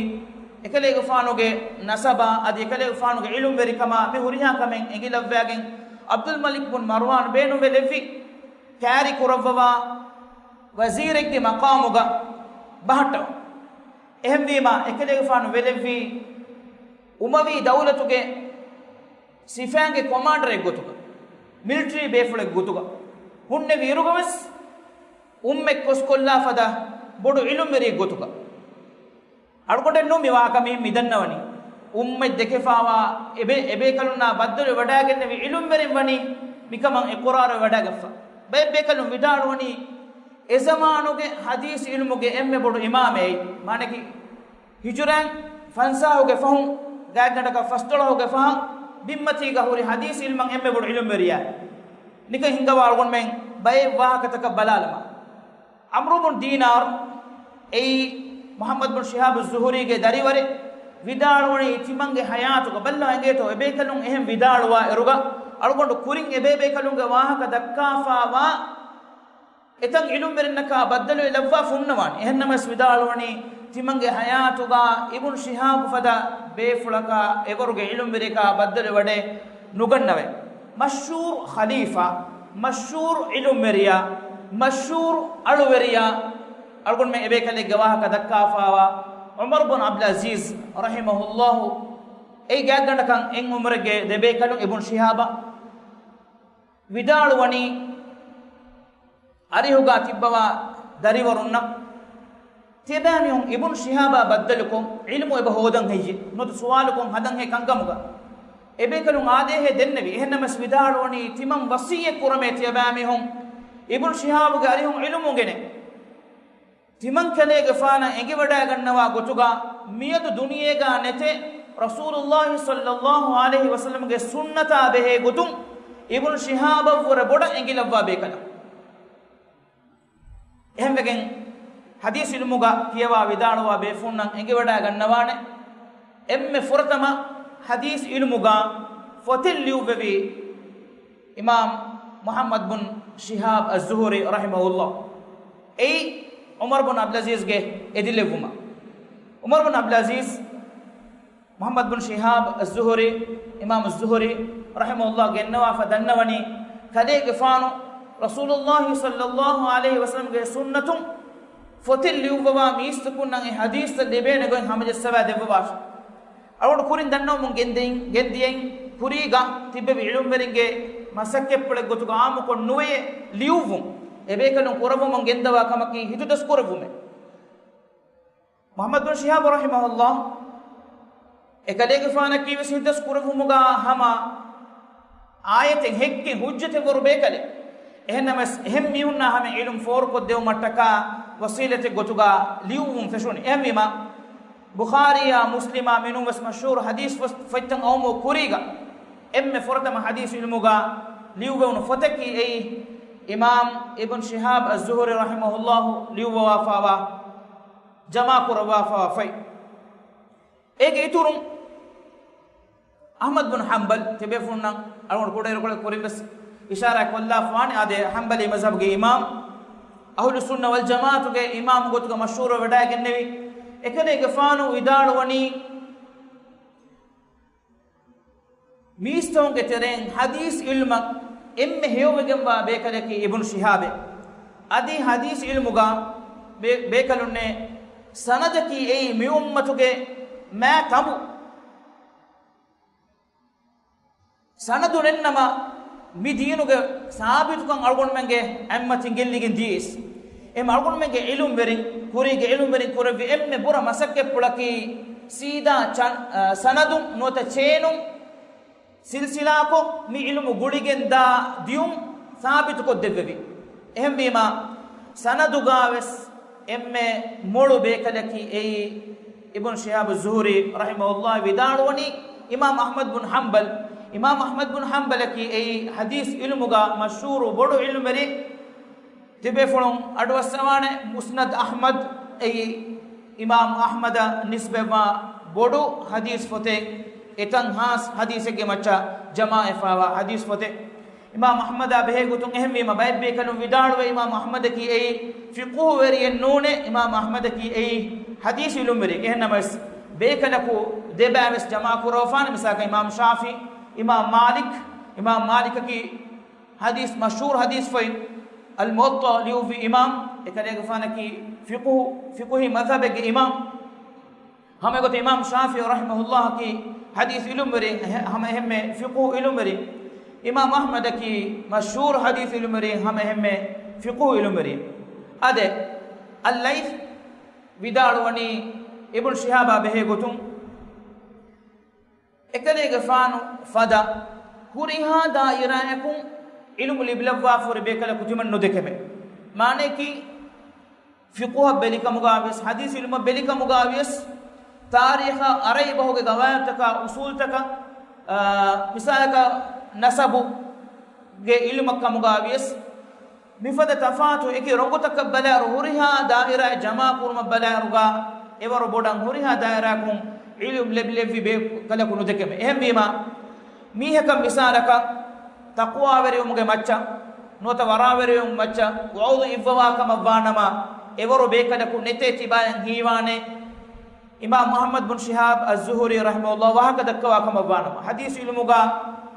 އެކަލޭގެފާނުގެ ނަސަބާ އަދި އެކަލޭގެފާނުގެ ޢިލްމުވެރިކަމާ މި ހުރިހާ ކަމެއް އެނގިލައްވާގެން، ޢަބްދުލް މަލިކް ބުން މަރުވާން ބޭނުންވެލެއްވި ކާރި ކުރައްވަވާ ވަޒީރެއްގެ މަޤާމުގަ ބަހައްޓަވަން. އެހެންވީމާ، އެކަލޭގެފާނު ވެލެއްވީ އުމަވީ ދައުލަތުގެ ސިފައިންގެ ކޮމާންޑަރެއް ގޮތުގަ، މިލިޓަރީ ބޭފުޅެއް ގޮތުގަ، ހުންނެވި އިރުގަވެސް އުއްމަތް ކޮސްކޮށްލާ ފަދަ ބޮޑު ޢިލްމުވެރިއެއް ގޮތުގަ. އަޅުގަނޑެއް ނޫން މި ވާހަކަ މި-، މި ދަންނަވަނީ. އުއްމަތް ދެކެފާވާ އެބޭ-، އެބޭކަލުންނާ ބައްދަލުވެވަޑައިގެންނެވި ޢިލްމުވެރިން ވަނީ މިކަމަށް އިޤުރާރުވެވަޑައިގަތްފަ. ބައެއް ބޭކަލުން ވިދާޅުވަނީ، އެ ޒަމާނުގެ ޙަދީޘް ޢިލްމުގެ އެންމެ ބޮޑު އިމާމެއް އެއީ. މާނައަކީ، ހިޖުރައިން ފަންސާހުގެ ފަހުން، ގާތްގަނޑަކަށް ފަސްދޮޅަހުގެ ފަހަށް ބިންމަތީގަ ހުރި ޙަދީޘް ޢިލްމަށް އެންމެ ބޮޑު ޢިލްމުވެރިޔާ. ނިކަން ހިންގަވާ އަޅުގަނޑުމެން ބައެއް ވާހަކަތަކަށް ބަލާލަމާ. ޢަމްރު ބުން ދީނާރު، އެއީ މުޙައްމަދު ބުން ޝިހާބު ޒުހުރީގެ ދަރިވަރެއް، ވިދާޅުވަނީ ތިމަންގެ ޙަޔާތުގަ ބައްލަވާ އެނގޭތޯ އެބޭކަލުން އެހެން ވިދާޅުވާ އިރުގަ، އަޅުގަނޑު ކުރިން އެބޭބޭކަލުންގެ ވާހަކަ ދައްކާފާވާ އެތައް ޢިލްމުވެރިންނަކާ ބައްދަލުވެ ލައްވާފަ ހުންނަވާނެ. އެހެންނަމަވެސް ވިދާޅުވަނީ، ތިމަންގެ ޙަޔާތުގާ އިބުން ޝިހާބު ފަދަ ބޭފުޅަކާ އެވަރުގެ ޢިލްމުވެރިޔަކާ ބައްދަލުވެވަޑައެއް ނުގަންނަވައެއް. މަޝްހޫރު ޚަލީފާ، މަޝްހޫރު ޢިލްމުވެރިޔާ، މަޝްހޫރު އަޅުވެރިޔާ، އަޅުގަނޑުމެން އެބޭކަލެއްގެ ވާހަކަ ދައްކާފައިވާ ޢުމަރު ބުން ޢަބްދުލް ޢަޒީޒް ރަޙިމަހުﷲ، އެއީ ގާތްގަނޑަކަށް އެއް ޢުމުރެއްގެ ދެބޭކަލުން އިބުން ޝިހާބަށް ވިދާޅުވަނީ، އަރިހުގާ ތިއްބަވާ ދަރިވަރުންނަށް، ތިޔަބައިމީހުން އިބުން ޝިހާބާ ބައްދަލުކޮށް، ޢިލްމު އެބަ ހޯދަން ހެއްޔޭ؟ ނުވަތަ ސުވާލުކޮށް ހަދަން ހޭ ކަންކަމުގަ؟ އެބޭކަލުން އާދޭހޭ ދެންނެވި. އެހެންނަމަވެސް ވިދާޅުވަނީ، ތިމަން ވަޞިއްޔަތް ކުރަމޭ ތިޔަބައިމީހުން އިބުން ޝިހާބުގެ އަރިހުން ޢިލްމު އުނގެނޭ. ތިމަންކަލޭގެފާނަށް އެނގިވަޑައިގަންނަވާ ގޮތުގަ، މިއަދު ދުނިޔޭގަ ނެތޭ، ރަސޫލުﷲ ޞައްލަﷲ ޢަލައިހި ވަސައްލަމްގެ ސުންނަތާ ބެހޭ ގޮތުން އިބުން ޝިހާބަށްވުރެ ބޮޑަށް އެނގިލައްވާ ބޭކަލަށް. އެހެންވެގެން ޙަދީޘް ޢިލްމުގަ ކިޔަވާ ވިދާޅުވާ ބޭފުޅުންނަށް އެނގިވަޑައިގަންނަވާނެ، އެންމެ ފުރަތަމަ ޙަދީޘް ޢިލްމުގަ ފޮތެއް ލިޔުއްވެވީ އިމާމް މުޙައްމަދު ބުން ޝިހާބް އައްޒުހުރީ ރަޙިމަހުﷲ. އެއީ ޢުމަރު ބުން ޢަބްދުލް ޢަޒީޒްގެ އެދިލެއްވުމަށް. ޢުމަރު ބުން ޢަބްދުލް ޢަޒީޒް، މުޙައްމަދު ބުން ޝިހާބް އައްޒުހުރީ، އިމާމު އައްޒުހުރީ ރަޙިމަހުﷲ ގެންނަވާފަ ދަންނަވަނީ، ކަލޭގެފާނު ރަސޫލުﷲ ޞައްލަﷲ ޢަލައިހި ވަސައްލަމްގެ ސުންނަތުން ފޮތެއް ލިޔުއްވަވާ މީސްތަކުންނަށް އެ ޙަދީޘްތައް ލިބޭނެ ގޮތް ހަމަޖައްސަވާ ދެއްވަވާށި. އަޅުގަނޑު ކުރިން ދަންނަވަމުން ގެންދިޔައިން، ގެންދިޔައިން ކުރީގަ ތިއްބެވި ޢިލްމުވެރިންގެ މަސައްކަތްޕުޅެއް ގޮތުގަ ޢާއްމުކޮށް ނުވެޔޭ ލިޔުއްވުން. އެބޭކަލުން ކުރައްވަމުން ގެންދަވާ ކަމަކީ ހިތުދަސް ކުރެއްވުމެއް. މުޙައްމަދު ބިން ޝިހާބު ރަޙިމަހުﷲ އެކަލޭގެފާނަކީ ވެސް ހިތުދަސް ކުރެއްވުމުގަ ހަމަ އާޔަތެއް ހެއްކެއް ޙުއްޖަތެއްވަރު ބޭކަލެއް. އެހެންނަމަވެސް އެހެން މީހުންނާ ހަމަ ޢިލްމު ފޯރުކޮށްދެވުމަށްޓަކާ ވަސީލަތެއް ގޮތުގަ ލިޔުއްވުން ފެށުނީ. އެހެންވީމަ، ބުޚާރީއާ މުސްލިމާ މިނޫންވެސް މަޝްހޫރު ޙަދީޘް ފޮތް، ފޮތްތައް އައުމު ކުރީގަ، އެންމެ ފުރަތަމަ ޙަދީޘް ޢިލްމުގަ ލިޔުއްވެވުނު ފޮތަކީ އެއީ، އިމާމް އިބްނު ޝިހާބް އައްޒުހުރީ ރަޙިމަހުﷲ ލިޔުއްވަވާފައިވާ، ޖަމާކުރައްވާފައިވާ ފޮތް. އޭގެ އިތުރުން، އަޙްމަދު ބިން ޙަންބަލް، ތިބޭފުޅުންނަށް އަޅުގަނޑު ކުޑައިރުކޮޅެއް ކުރިން ވެސް އިޝާރާތް ކޮށްލާފަވާނެ. އާދެ، ޙަންބަލީ މަޒްހަބުގެ އިމާމް، އަހުލުއްސުންނަ ވަލްޖަމާޢަތުގެ އިމާމު ގޮތުގަ މަޝްހޫރުވެވަޑައިގެންނެވި، އެކަލޭގެފާނު ވިދާޅުވަނީ، މީސްތަކުންގެ ތެރެއިން ޙަދީޘް ޢިލްމަށް އެންމެ ހެޔޮވެގެންވާ ބޭކަލަކީ އިބްނު ޝިހާބޭ. އަދި ޙަދީޘް ޢިލްމުގަ ބޭ-، ބޭކަލުންނޭ، ސަނަދަކީ އެއީ މިއުއްމަތުގެ މާތަނބު. ސަނަދު ނެތްނަމަ، މި ދީނުގެ ސާބިތުކަން އަޅުގަނޑުމެންގެ އަތްމަތިން ގެއްލިގެން ދިޔައީސް. އެހެން އަޅުގަނޑުމެންގެ ޢިލްމުވެރިން، ކުރީގެ ޢިލްމުވެރިން ކުރެއްވި އެންމެ ބުރަ މަސައްކަތްޕުޅަކީ، ސީދާ ޗަން-، އަ، ސަނަދުން ނުވަތަ ޗޭނުން ސިލްސިލާކޮށް، މި ޢިލްމު ގުޅިގެންދާ ދިޔުން ސާބިތުކޮށްދެއްވެވި. އެހެންވީމާ، ސަނަދުގާވެސް އެންމެ މޮޅު ބޭކަލަކީ އެއީ، އިބްނު ޝިހާބު ޒުހުރީ ރަޙިމަހުﷲ ވިދާޅުވަނީ، އިމާމް އަޙްމަދު ބުން ޙަންބަލް. އިމާމް އަޙްމަދު ބުން ޙަންބަލަކީ އެއީ ޙަދީޘް ޢިލްމުގަ މަޝްހޫރު ބޮޑު ޢިލްމުވެރި. ތިބޭފުޅުން އަޑުއައްސަވާނެ، މުސްނަދު އަޙްމަދު އެއީ އިމާމް އަޙްމަދަށް ނިސްބަތްވާ ބޮޑު ޙަދީޘް ފޮތެއް، އެތައް ހާސް ޙަދީޘެއްގެ މައްޗަށް ޖަމާވެފައިވާ ޙަދީޘް ފޮތެއް. އިމާމް އަޙްމަދާ ބެހޭ ގޮތުން އެހެންވީމަ، ބައެއް ބޭކަލުން ވިދާޅުވޭ، އިމާމް އަޙްމަދަކީ އެއީ ފިޤުހުވެރިއެއް ނޫނޭ، އިމާމް އަޙްމަދަކީ އެއީ ޙަދީޘް ޢިލްމުވެރިއެއް. އެހެންނަމަވެސް، ބޭކަލަކު ދެބައިވެސް ޖަމާކުރައްވާފާނެ، މިސާލަކަށް އިމާމް ޝާފިޢީ، އިމާމް މާލިކް. އިމާމް މާލިކަކީ ޙަދީޘް، މަޝްހޫރު ޙަދީޘް ފޮތް އަލްމުވައްޠާ ލިޔުއްވި އިމާމް، އެކަލޭގެފާނަކީ ފިޤުހު، ފިޤުހީ މަޛްހަބެއްގެ އިމާމް. ހަމައެގޮތަށް އިމާމް ޝާފިޢީ ރަޙިމަހުﷲއަކީ ޙަދީޘް ޢިލްމުވެރިން، ހަމަ އެހެންމެ ފިޤުހު ޢިލްމުވެރިން. އިމާމް އަޙްމަދަކީ މަޝްހޫރު ޙަދީޘް ޢިލްމުވެރިން، ހަމަ އެހެންމެ ފިޤުހު ޢިލްމުވެރިން. އާދެ، އައްލައިޘް ވިދާޅުވަނީ އިބްނު ޝިހާބާ ބެހޭ ގޮތުން، އެކަލޭގެފާނު ފަދަ ހުރިހާ ދާއިރާއަކުން ޢިލްމު ލިބިލައްވާފަ ހުރި ބޭކަލަކު ތިމަން ނުދެކެމެ. މާނަޔަކީ، ފިޤުހަށް ބެލިކަމުގާވިޔަސް، ޙަދީޘް ޢިލްމަށް ބެލިކަމުގާވިޔަސް، ތާރީޚަށް، ޢަރަބި ބަހުގެ ގަވާއިދުތަކަށް، އުޞޫލުތަކަށް، އާ، މިސާލަކަށް ނަސަބުގެ ޢިލްމަށް ކަމުގާވިޔަސް، މިފަދަ ތަފާތު އެކި ރޮނގުތަކަށް ބަލާއިރު، ހުރިހާ ދާއިރާއެއް ޖަމާކުރުމަށް ބަލާއިރުގަ، އެވަރު ބޮޑަށް ހުރިހާ ދާއިރާއަކުން ޢިލްމު ލެބިލެއްވި ބޭކަލަކު ނުދެކެމެ. އެހެންވީމާ، މީހަކަށް މިސާލަކަށް ތަޤްވާވެރިވުމުގެ މައްޗަށް، ނުވަތަ ވަރާވެރިވުން މައްޗަށް ވަޢުޡު އިއްވަވާ ކަމަށްވާނަމަ، އެވަރު ބޭކަލަކު ނެތޭ ތިބާޔަށް ހީވާނެ. އިމާމް މުޙައްމަދު ބުން ޝިހާބް އައްޒުހުރީ ރަޙިމަހުﷲ ވާހަކަ ދައްކަވާ ކަމަށްވާނަމަ، ޙަދީޘް ޢިލްމުގަ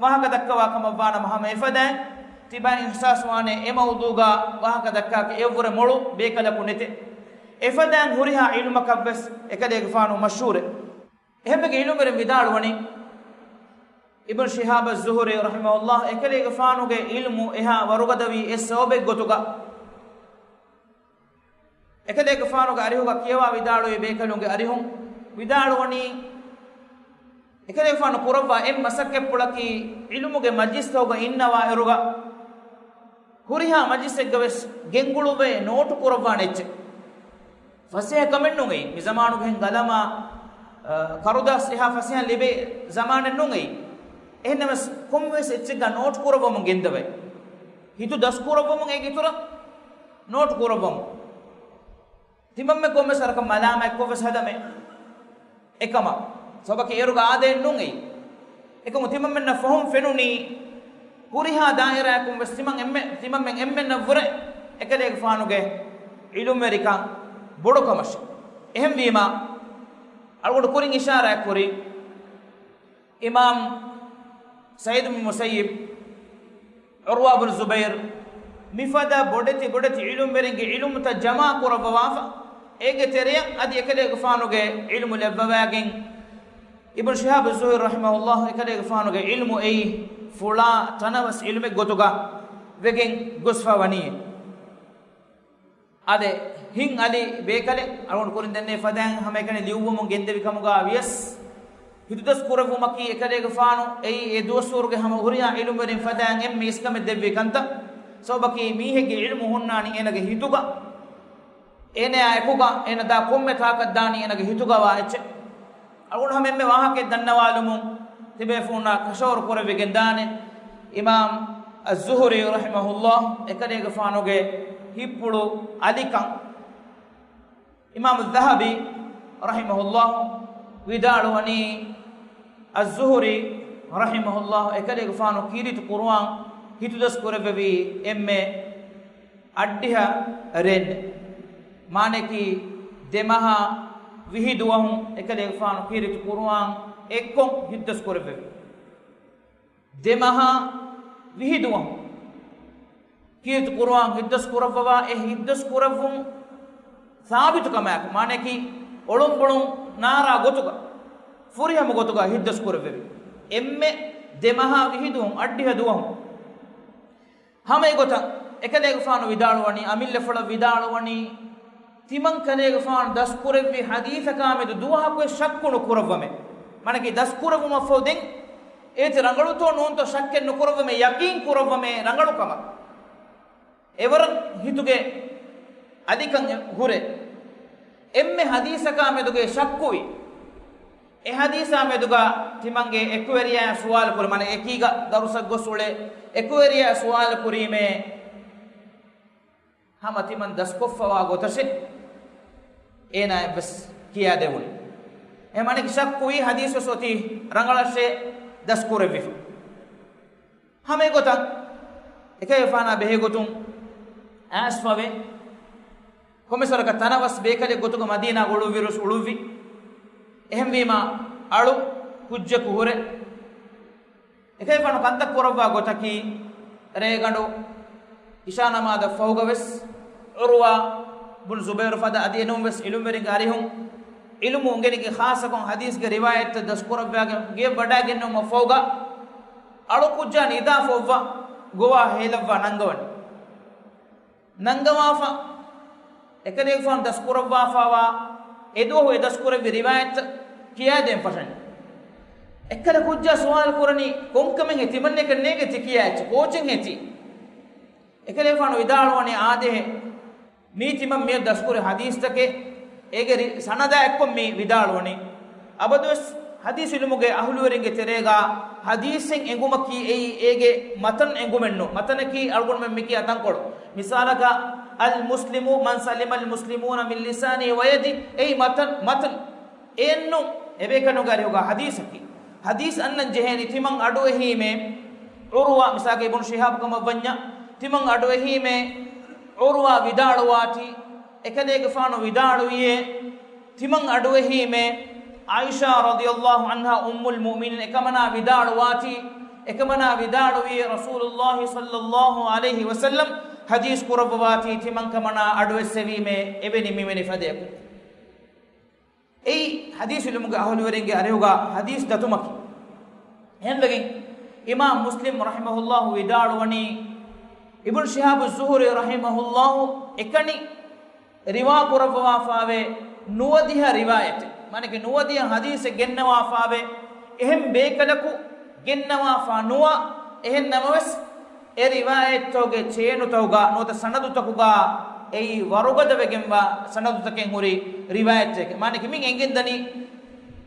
ވާހަކަ ދައްކަވާ ކަމަށްވާނަމަ، ހަމަ އެފަދައިން ތިބާއަށް އިޙްސާސް ވާނެ އެ މައުޟޫޢުގަ ވާހަކަ ދައްކާކަށް އެއަށްވުރެ މޮޅު ބޭކަލަކު ނެތޭ. އެފަދައިން ހުރިހާ ޢިލްމަކަށްވެސް އެކަލޭގެފާނު މަޝްހޫރެއް. އެހެންވެގެން ޢިލްމުވެރިން ވިދާޅުވަނީ، އިބްނު ޝިހާބް އައްޒުހުރީ ރަޙިމަހުﷲ އެކަލޭގެފާނުގެ ޢިލްމު އެހާ ވަރުގަދަވީ އެއް ސަބަބެއްގޮތުގަ، އެކަލޭގެފާނުގެ އަރިހުގަ ކިޔަވާ ވިދާޅުވި ބޭކަލުންގެ އަރިހުން ވިދާޅުވަނީ، އެކަލޭގެފާނު ކުރައްވާ އެއް މަސައްކަތްޕުޅަކީ، ޢިލްމުގެ މަޖިލިސްތަކުގަ އިންނަވާއިރުގަ، ހުރިހާ މަޖިލިސެއްގަވެސް ގެންގުޅުއްވައި ނޯޓު ކުރައްވާނެ އެއްޗެއް. ފަސޭހަ ކަމެއް ނޫން އެއީ. މި ޒަމާނުގެ ހެން ގަލަމާ، އަ، ކަރުދާސް އެހާ ފަސޭހަ ލިބޭ ޒަމާނެއް ނޫން އެއީ. އެހެންނަމަވެސް ކޮންމެވެސް އެއްޗެއްގަ ނޯޓު ކުރައްވަމުން ގެންދަވައި، ހިތު ދަސް ކުރައްވަމުން އޭގެ އިތުރަށް ނޯޓު ކުރައްވަމުން. ތިމަންމެ ކޮންމެސް ވަރަކަށް މަލާމާތްކޮށްވެސް ހަދަމޭ. އެކަމަށް ސަބަބަކީ އޭރުގަ އާދައެއް ނޫން އެއީ. އެކަމު ތިމަންމެންނަށް ފަހުން ފެނުނީ، ހުރިހާ ދާއިރާއަކުން ވެސް ތިމަން އެންމެ، ތިމަންމެން އެންމެންނަށްވުރެ އެކަލޭގެފާނުގެ ޢިލްމުވެރިކަން ބޮޑުކަމަށް. އެހެންވީމާ، އަޅުގަނޑު ކުރިން އިޝާރާތްކުރީ، އިމާމް ސަޢީދު ބިން މުސައްޔިބް، ޢުރްވާ ބިން ޒުބައިރު، މިފަދަ ބޮޑެތި ބޮޑެތި ޢިލްމުވެރިންގެ ޢިލްމުތައް ޖަމާ ކުރައްވަވާފަ، އޭގެ ތެރެއަށް އަދި އެކަލޭގެފާނުގެ ޢިލްމު ލެއްވަވާގެން، އިބްނު ޝިހާބު ޒުހުރީ ރަޙިމަހުﷲ އެކަލޭގެފާނުގެ ޢިލްމު އެއީ ފުޅާ ތަނަވަސް ޢިލްމެއްގޮތުގަ ވެގެން ގޮސްފަ ވަނީ. އާދެ، ހިތް އަލި ބޭކަލެއް، އަޅުގަނޑު ކުރިން ދެންނެވި ފަދައިން ހަމައެކަނި ލިޔުއްވަމުން ގެންދެވި ކަމުގަ ވިޔަސް، ހިތުދަސް ކުރެއްވުމަކީ އެކަލޭގެފާނު އެއީ އެ ދުވަސްވަރުގެ ހަމަ ހުރިހާ ޢިލްމުވެރިން ފަދައިން އެންމެ އިސްކަމެއް ދެއްވި ކަންތައް. ސަބަބަކީ މީހެއްގެ ޢިލްމު ހުންނާނީ އޭނަގެ ހިތުގަ، އޭނަޔާ އެކުގަ އޭނަ ދާ ކޮންމެ ތާކަށް ދާނީ އޭނަގެ ހިތުގަވާ އެއްޗެއް. އަޅުގަނޑު ހަމަ އެންމެ ވާހަކައެއް ދަންނަވާލުމުން ތިބޭފުޅުންނާ ކަށަވަރު ކުރެވިގެން ދާނެ. އިމާމް އައްޒުހުރީ ރަޙިމަހުﷲ އެކަލޭގެފާނުގެ ހިތްޕުޅު އަލިކަން. އިމާމު ޛަހަބީ ރަޙިމަހުﷲ ވިދާޅުވަނީ، އައްޒުހުރީ ރަޙިމަހުﷲ އެކަލޭގެފާނު ކީރިތި ޤުރުއާން ހިތުދަސް ކުރެއްވެވީ އެންމެ އައްޑިހަ ރޭން. މާނައަކީ ދެމަހާ ވިހި ދުވަހުން އެކަލޭގެފާނު ކީރިތި ޤުރުއާން އެއްކޮށް ހިތުދަސް ކުރެއްވެވި. ދެމަހާ ވިހި ދުވަހުން ކީރިތި ޤުރުއާން ހިތުދަސް ކުރައްވަވާ، އެ ހިތުދަސް ކުރެއްވުން ސާބިތު ކަމާއެކު، މާނައަކީ އޮޅުންބޮޅުން ނާރާ ގޮތުގަ، ފުރިހަމަ ގޮތުގަ ހިތުދަސް ކުރެއްވެވި. އެންމެ ދެމަހާ ވިހި ދުވަހުން، އައްޑިހަ ދުވަހުން. ހަމަ އެގޮތަށް އެކަލޭގެފާނު ވިދާޅުވަނީ، އަމިއްލަފުޅަށް ވިދާޅުވަނީ، ތިމަން ކަލޭގެފާނު ދަސްކުރެއްވި ޙަދީޘަކާމެދު ދުވަހަކުވެސް ޝައްކު ނުކުރައްވަމޭ. މާނައަކީ ދަސްކުރެއްވުމަށްފަހު ދެން އޭތި ރަނގަޅުތޯ ނޫންތޯ ޝައްކެއް ނުކުރައްވަމޭ، ޔަޤީން ކުރައްވަމޭ ރަނގަޅު ކަމަށް. އެވަރަށް ހިތުގެ އަލިކަން ހުރޭ. އެންމެ ޙަދީޘަކާ މެދުގައި ޝައްކުވި، އެ ޙަދީޘާ މެދުގަ ތިމަންގެ އެކުވެރިޔާ ސުވާލު ކުރި، މާނަ އެކީގަ ދަރުސަށް ގޮސް އުޅޭ އެކުވެރިޔާ ސުވާލު ކުރީމޭ، ހަމަ ތިމަން ދަސްކޮށްފަވާ ގޮތަށެއް އޭނާއަށްވެސް ކިޔާދެވުނު. އެ މާނައަކީ ޝައްކުވީ ޙަދީޘްވެސް އޮތީ ރަނގަޅަށޭ ދަސްކުރެއްވިފަ. ހަމަ އެގޮތަށް އެކަލޭގެފާނާ ބެހޭގޮތުން އައިސްފަވޭ. ކޮންމެސްވަރަކަށް ތަނަވަސް ބޭކަލެއް ގޮތުގަ މަދީނާ އުޅުއްވިރުސް އުޅުއްވި. އެހެންވީމާ އަޅު ކުއްޖަކު ހުރެ. އެކަލޭގެފާނު ކަންތައް ކުރައްވާ ގޮތަކީ، ރޭގަނޑު އިޝާ ނަމާދަށް ފަހުގަވެސް ޢުރުވާ ބުން ޒުބައިރު ފަދަ އަދި އެނޫންވެސް ޢިލްމުވެރިންގެ އަރިހުން ޢިލްމު އުނގެނިގެން ޚާއްޞަކޮށް ޙަދީޘްގެ ރިވާޔަތްތައް ދަސްކުރައްވާގެން ގެއަށް ވަޑާގެންނެވުމަށް ފަހުގަ އަޅު ކުއްޖާ ނިދާފަ އޮއްވާ ގޮވާ ހޭލައްވާ ނަންގަވަނީ. ނަންގަވާފަ، އެކަލޭގެފާނު ދަސްކުރައްވާފައިވާ އެދުވަހު އެ ދަސްކުރެއްވި ރިވާޔަތްތައް ކިޔާދޭން ފަށަނީ. އެއްކަލަ ކުއްޖާ ސުވާލު ކުރަނީ، ކޮންކަމެއް ހޭ ތިމަންނައަކަށް ނޭގެތީ ކިޔާ އެއްޗެއް؟ ކޯޗެއް ހޭ ތީ؟ އެކަލޭގެފާނު ވިދާޅުވަނީ އާދޭހޭ، މީ ތިމަން މިއަދު ދަސްކުރި ޙަދީޘްތަކެއް، އޭގެ ރި-، ސަނަދާ އެއްކޮށް މި ވިދާޅުވަނީ. އަބަދުވެސް ޙަދީޘް ޢިލްމުގެ އަހުލުވެރިންގެ ތެރޭގަ ޙަދީޘެއް އެނގުމަކީ އެއީ އޭގެ މަތަން އެނގުމެއްނު. މަތަނަކީ އަޅުގަނޑުމެން މިކިޔާ ތަންކޮޅު. މިސާލަކަށް، المسلم من سلم المسلمون من لسانه ويده، އެއީ މަތަން، މަތަން. އެއެއްނު އެބޭކަލުންގެ އަރިހުގަ ޙަދީޘަކީ. ޙަދީޘް އަންނަން ޖެހޭނީ ތިމަން އަޑުއެހީމޭ، ޢުރުވާ، މިސާލަކަށް އިބްނު ޝިހާބް ކަމަށްވަންޏާ، ތިމަން އަޑުއެހީމޭ ޢުރުވާ ވިދާޅުވާތީ، އެކަލޭގެފާނު ވިދާޅުވިއޭ، ތިމަން އަޑުއެހީމޭ ޢާއިޝާ ރަޟިޔަﷲ ޢަންހާ އުއްމުލް މުއުމިނީން އެކަމަނާ ވިދާޅުވާތީ، އެކަމަނާ ވިދާޅުވިއޭ ރަސޫލުﷲ ޞައްލަﷲ ޢަލައިހި ވަސައްލަމް ޙަދީޘް ކުރައްވަވާތީ، ތިމަން ކަމަނާ އަޑުއެއްސެވީމޭ އެވެނި މިވެނި ފަދަޔަކު. އެއީ ޙަދީޘް ޢިލްމުގެ އަހުލުވެރިންގެ އަރިހުގަ ޙަދީޘް ދަތުމަކީ. އެހެންވެގެން އިމާމް މުސްލިމް ރަޙިމަހުﷲ ވިދާޅުވަނީ، އިބްނު ޝިހާބު ޒުހުރީ ރަޙިމަހުﷲ އެކަނި ރިވާ ކުރައްވާފާވޭ ނުވަދިހަ ރިވާޔަތެއް، މާނަކީ ނުވަދިހަ ޙަދީޘެއް ގެންނަވާފާވޭ، އެހެން ބޭކަލަކު ގެންނަވާފާ ނުވާ، އެހެން ނަމަވެސް، އެ ރިވާޔަތްތަކުގެ ޗޭނުތަކުގަ ނުވަތަ ސަނަދުތަކުގަ އެއީ ވަރުގަދަވެގެންވާ ސަނަދުތަކެއް ހުރި ރިވާޔަތެކެ. މާނަކީ މިން އެނގެންދަނީ،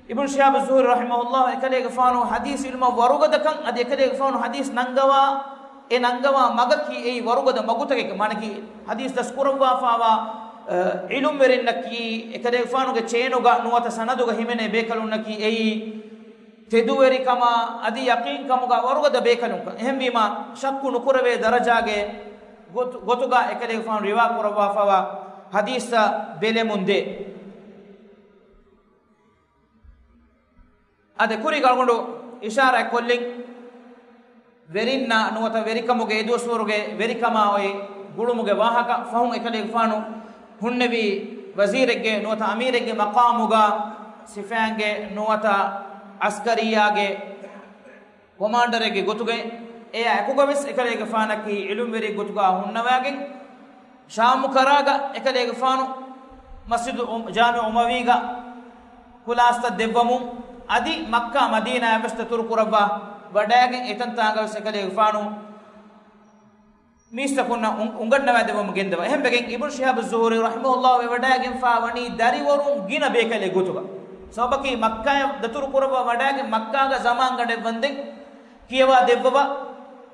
އިބްނު ޝިހާބު ޒުހުރީ ރަޙިމަހުﷲ އެކަލޭގެފާނު ޙަދީޘް ޢިލްމަށް ވަރުގަދަކަން އަދި އެކަލޭގެފާނު ޙަދީޘް ނަންގަވާ، އެ ނަންގަވާ މަގަކީ އެއީ ވަރުގަދަ މަގުތަކެކެ. މާނަކީ ޙަދީޘް ދަސްކުރައްވާފާވާ، އަ، ޢިލުމްވެރިންނަކީ އެކަލޭގެފާނުގެ ޗޭނުގަ ނުވަތަ ސަނަދުގަ ހިމެނޭ ބޭކަލުންނަކީ އެއީ ތެދުވެރިކަމާ އަދި ޔަޤީންކަމުގަ ވަރުގަދަ ބޭކަލުންކަން. އެހެންވީމާ، ޝައްކު ނުކުރެވޭ ދަރަޖާގެ ގޮތު-، ގޮތުގަ އެކަލޭގެފާނު ރިވާ ކުރައްވާފަވާ ޙަދީޘްތައް ބެލެމުންދޭ. އާދެ، ކުރީގަ އަޅުގަނޑު އިޝާރާތް ކޮށްލިން، ވެރިންނާ ނުވަތަ ވެރިކަމުގެ އެދުވަސްވަރުގެ ވެރިކަމާ އޮތް ގުޅުމުގެ ވާހަކަ. ފަހުން އެކަލޭގެފާނު ހުންނެވީ ވަޒީރެއްގެ ނުވަތަ އަމީރެއްގެ މަޤާމުގަ، ސިފައިންގެ ނުވަތަ އަސްކަރިއްޔާގެ ކޮމާންޑަރެއްގެ ގޮތުގައި. އެއާ އެކުގަވެސް އެކަލޭގެފާނަކީ ޢިލުމްވެރި ގޮތުގަ ހުންނަވައިގެން، ޝާމު ކަރާގަ އެކަލޭގެފާނު މަސްޖިދު އު-، ޖާމިޢު އުމަވީގަ ކުލާސްތައް ދެއްވަމުން، އަދި މައްކާ މަދީނާއަށް ވެސް ދަތުރު ކުރައްވާ ވަޑައިގެން، އެތަންތާނގަ ވެސް އެކަލޭގެފާނު މީސްތަކުންނަށް އުން-، އުނގަންނަވާދެއްވަމުން ގެންދަވާ. އެހެންވެގެން އިބްނު ޝިހާބު ޒުހުރީ ރަޙިމަހުﷲ ވެވަޑައިގެންފާ ވަނީ ދަރިވަރުން ގިނަ ބޭކަލެއް ގޮތުގަ. ސަބަބަކީ މައްކާއަށް ދަތުރު ކުރައްވާ ވަޑައިގެން މައްކާގަ ޒަމާންގަނޑެއް ވަންދެން ކިޔަވާ ދެއްވަވާ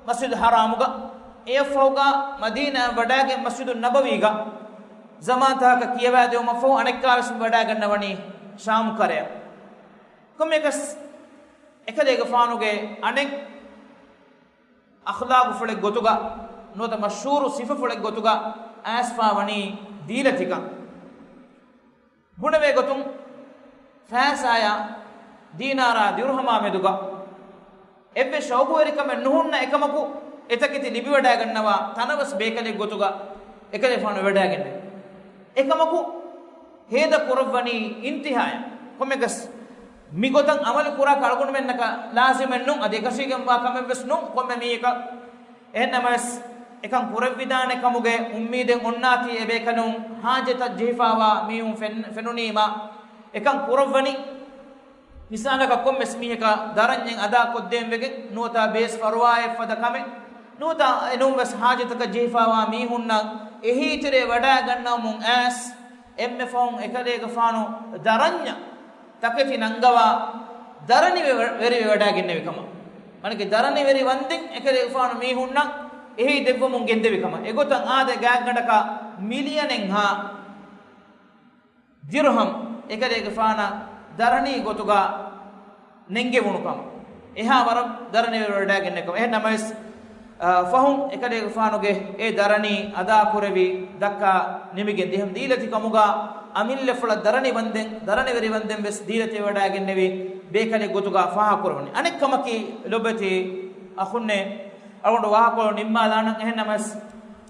މަސްޖިދު ޙަރާމުގަ، އެއަށްފަހުގަ މަދީނާއަށް ވަޑައިގެން މަސްޖިދު ނަބަވީގަ ޒަމާންތަކަކަށް ކިޔަވާ ދެވުމަށްފަހު އަނެއްކާވެސް ވަޑައިގަންނަވަނީ ޝާމު ކަރަޔަށް. ކޮންމެއަކަސް އެކަލޭގެފާނުގެ އަނެއް އަޚްލާގުފުޅެއް ގޮތުގަ ނުވަތަ މަޝްހޫރު ސިފަފުޅެއް ގޮތުގަ އައިސްފާ ވަނީ ދީލަތިކަން. ބުނެވޭ ގޮތުން ފައިސާޔާ ދީނާރާ ދިރުހަމާ މެދުގަ އެއްވެސް ޝައުގުވެރިކަމެއް ނުހުންނަ އެކަމަކު، އެތަކެތި ލިބިވަޑައިގަންނަވާ ތަނަވަސް ބޭކަލެއް ގޮތުގަ އެކަލޭފާނު ވެވަޑައިގެންނެވި. އެކަމަކު، ހޭދަ ކުރައްވަނީ އިންތިހާޔަށް. ކޮންމެއަކަސް މިގޮތަށް އަމަލު ކުރާކަށް އަޅުގަނޑުމެންނަކަށް ލާޒިމެއް ނޫން، އަދި އެކަށީގެންވާ ކަމެއްވެސް ނޫން ކޮންމެ މީހަކަށް. އެހެންނަމަވެސް، އެކަން ކުރެއްވިދާނެ ކަމުގެ އުއްމީދެއް އޮންނާތީ އެބޭކަލުން ހާޖަތަށް ޖެހިފާވާ މީހުން ފެން-، ފެނުނީމާ، އެކަން ކުރައްވަނީ. މިސާލަކަށް ކޮންމެސް މީހަކަށް ދަރަންޏެއް އަދާކޮށްދޭން ވެގެން، ނުވަތަ ބޭސް ފަރުވާއެއް ފަދަ ކަމެއް، ނުވަތަ އެނޫންވެސް ހާޖަތަކަށް ޖެހިފާވާ މީހުންނަށް އެހީތެރޭ ވަޑައިގަންނަވަމުން އައިސް، އެންމެ ފަހުން އެކަލޭގެފާނު ދަރަންޏަށް ތަކެތި ނަންގަވާ ދަރަނިވެ-، ވެރިވެވަޑައިގެންނެވި ކަމަށް. މާނަކީ ދަރަނިވެރި ވަންދެން އެކަލޭގެފާނު މީހުންނަށް އެހީ ދެއްވަމުން ގެންދެވި ކަމަށް. އެގޮތަށް އާދެ ގާތްގަނޑަކަށް މިލިޔަނެއްހާ ދިރުހަމް އެކަލޭގެފާނަށް ދަރަނީ ގޮތުގަ ނެންގެވުނު ކަމަށް، އެހާ ވަރަށް ދަރަނިވެރިވެވަޑައިގެންނެވި ކަމަށް. އެހެން ނަމަވެސް، އަ، ފަހުން އެކަލޭގެފާނުގެ އެ ދަރަނީ އަދާކުރެވި ދައްކާ ނިމިގެން ދިހަމް ދީލަތި ކަމުގަ އަމިއްލަފުޅަށް ދަރަނި ވަންދެން، ދަރަނިވެރި ވަންދެން ވެސް ދީލަތިވެވަޑައިގެންނެވި ބޭކަލެއް ގޮތުގަ ފާހަގަކުރެވުނީ. އަނެއް ކަމަކީ ލޮބެތި އަޚުންނޭ، އަޅުގަނޑު ވާހަކަކޮޅު ނިންމާލާނަން. އެހެން ނަމަވެސް،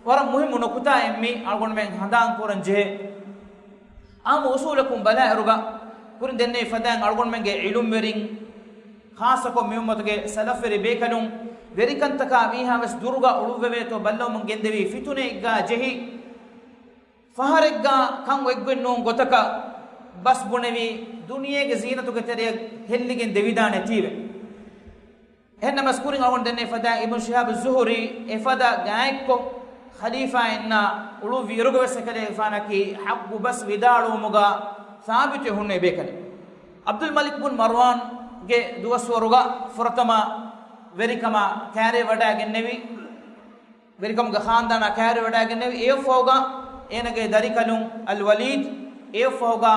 ވަރަށް މުހިއްމު ނުކުތާއެއް މި އަޅުގަނޑުމެން ހަނދާން ކުރަން ޖެހޭ. އާއްމު އުސޫލަކުން ބަލާއިރުގަ ކުރިން ދެންނެވި ފަދައިން އަޅުގަނޑުމެންގެ ޢިލުމްވެރިން، ޚާއްޞަކޮށް މި އުއްމަތުގެ ސަލަފްވެރި ބޭކަލުން ވެރިކަންތަކާ މީހާވެސް ދުރުގަ އުޅުއްވެވޭތޯ ބައްލަވަމުން ގެންދެވީ ފިތުނައެއްގަ ޖެހި، ފަހަރެއްގަ ކަން އޮތްގޮތް ނޫން ގޮތަކަށް ބަސް ބުނެވި، ދުނިޔޭގެ ޒީނަތުގެ ތެރެއަށް ހެއްލިގެން ދެވިދާނެތީވެ. އެހެން ނަމަވެސް ކުރިން އަޅުގަނޑު ދެންނެވި ފަދައިން އިބްނު ޝިހާބު ޒުހުރީ އެފަދަ ގާތްކޮށް، ޚަލީފާއިންނާ އުޅުއްވި އިރުގަވެސް އެކަލޭގެފާނަކީ ޙައްޤު ބަސް ވިދާޅުވުމުގަ ސާބިތުވެ ހުންނެވި ބޭކަލެއް. ޢަބްދުލް މަލިކް ބުން މަރްވާންގެ ދުވަސްވަރުގަ ފުރަތަމަ ވެރިކަމާ ކައިރިވެވަޑައިގެންނެވި، ވެރިކަމުގެ ޚާންދާނާ ކައިރިވެވަޑައިގެންނެވި. އެއަށްފަހުގަ އޭނަގެ ދަރިކަލުން އަލް ވަލީދް، އެއަށްފަހުގަ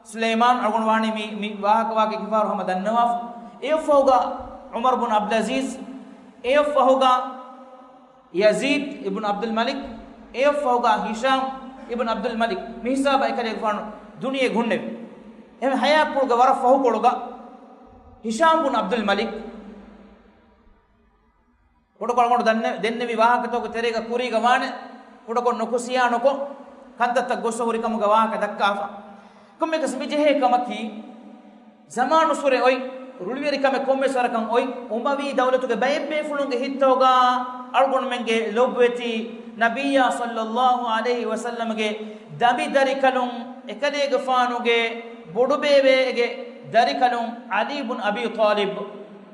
ސުލައިމާން، އަޅުގަނޑު ވާނީ މި، މި ވާހަކަ ވާހަކަ އެކިފަހަރު ހަމަ ދަންނަވާފަ. އެއަށްފަހުގަ ޢުމަރު ބުން ޢަބްދުލް ޢަޒީޒް، އެއަށްފަހުގަ ޔަޒީދު އިބްނު ޢަބްދުލް މަލިކް، އެއަށްފަހުގަ ހިޝާމް އިބްނު ޢަބްދުލް މަލިކް. މި ހިސާބަށް އެކަލޭގެފާނު ދުނިޔެ ހުންނެވި. އެހެން ޙަޔާތްޕުޅުގެ ވަރަށް ފަހުކޮޅުގަ ހިޝާމް ބުން ޢަބްދުލް މަލިކް ކުޑަކޮށް އަޅުގަނޑު ދަންނެ-، ދެންނެވި ވާހަކަތަކުގެ ތެރޭގަ ކުރީގަ ވާނެ، ކުޑަކޮށް ނުކުސިޔާ ނުކޮށް، ކަންތައްތައް ގޮއްސަ ހުރި ކަމުގެ ވާހަކަ ދައްކާފަ. ކޮންމެއަކަސް މި ޖެހޭ ކަމަކީ، ޒަމާނުއްސުރެ އޮތް، ރުޅިވެރިކަމެއް ކޮންމެސް ވަރަކަށް އޮތް، އުމަވީ ދައުލަތުގެ ބައެއް ބޭފުޅުންގެ ހިތްތަކުގަ އަޅުގަނޑުމެންގެ ލޮބުވެތި ނަބިއްޔާ ޞައްލައްލާހު ޢަލައިހި ވަސައްލަމްގެ ދަބި ދަރިކަލުން، އެކަލޭގެފާނުގެ ބޮޑުބޭބެއެއްގެ ދަރިކަލުން ޢަލީ ބުން އަބީ ޠާލިބް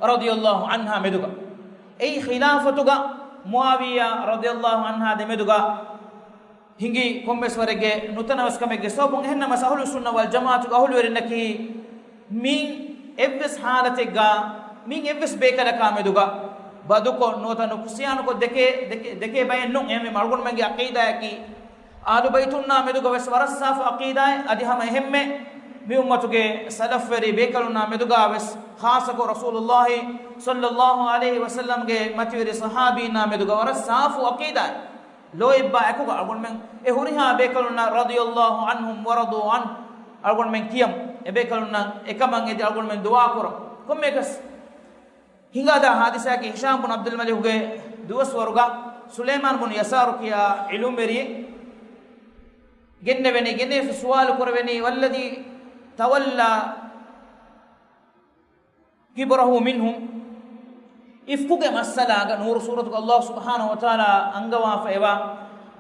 ރަޟިޔައްލާހު ޢަންހާ މެދުގަ، އެއީ ޚިލާފަތުގަ މުޢާވިޔާ ރަޟިޔައްލާހު ޢަންހާ ދެމެދުގަ ހިނގި ކޮންމެސް ވަރެއްގެ ނުތަނަވަސްކަމެއްގެ ސަބަބުން. އެހެންނަމަވެސް، އަހުލުއްސުންނަ ވަލްޖަމާޢަތުގެ އަހުލުވެރިންނަކީ މި އެއްވެސް ޙާލަތެއްގަ، މި އެއްވެސް ބޭކަލަކާ މެދުގަ ބަދުކޮށް، ނުވަތަ ނުކުސިޔާނުކޮށް، ދެކޭ، ދެކޭ، ދެކޭ ބައެއް ނޫން. އެހެންވީމަ އަޅުގަނޑުމެންގެ ޢަޤީދާއަކީ، އަހުލު ބައިތުންނާ މެދުގަ ވެސް ވަރަށް ސާފު ޢަޤީދާއެއް، އަދި ހަމަ އެހެންމެ މި އުއްމަތުގެ ސަލަފްވެރި ބޭކަލުންނާ މެދުގަ ވެސް، ޚާއްޞަކޮށް ރަސޫލުއްލާހި ޞައްލައްލާހު ޢަލައިހި ވަސައްލަމްގެ މަތިވެރި ޞަޙާބީންނާ މެދުގަ ވަރަށް ސާފު ޢަޤީދާއެއް. ލޯތްބާ އެކުގަ އަޅުގަނޑުމެން އެ ހުރިހާ ބޭކަލުންނަށް ރަޟިޔައްލާހު ޢަންހުމް ވަރަޟޫ ޢަންހު، އަޅުގަނޑުމެން ކިޔަމު، އެ ބޭކަލުންނަށް އެކަމަށް އެދި އަޅުގަނޑުމެން ދުޢާ ކުރަމު. ކޮންމެއަކަސް ހިނގާދާ ޙާދިސާއަކީ، ހިޝާމް ބުން ޢަބްދުލް މަލިކުގެ ދުވަސްވަރުގަ ސުލައިމާން ބުން ޔަސާރު ކިޔާ ޢިލްމުވެރިއެއް ގެންނެވެނީ، ގެނެފި ސުވާލު ކުރެވެނީ، والذي تولى كبره منهم، އިފްކުގެ މައްސަލާގަ ނޫރު ސޫރަތުގަ ﷲ ސުބްޙާނަހޫ ވަތަޢާލާ އަންގަވާފައިވާ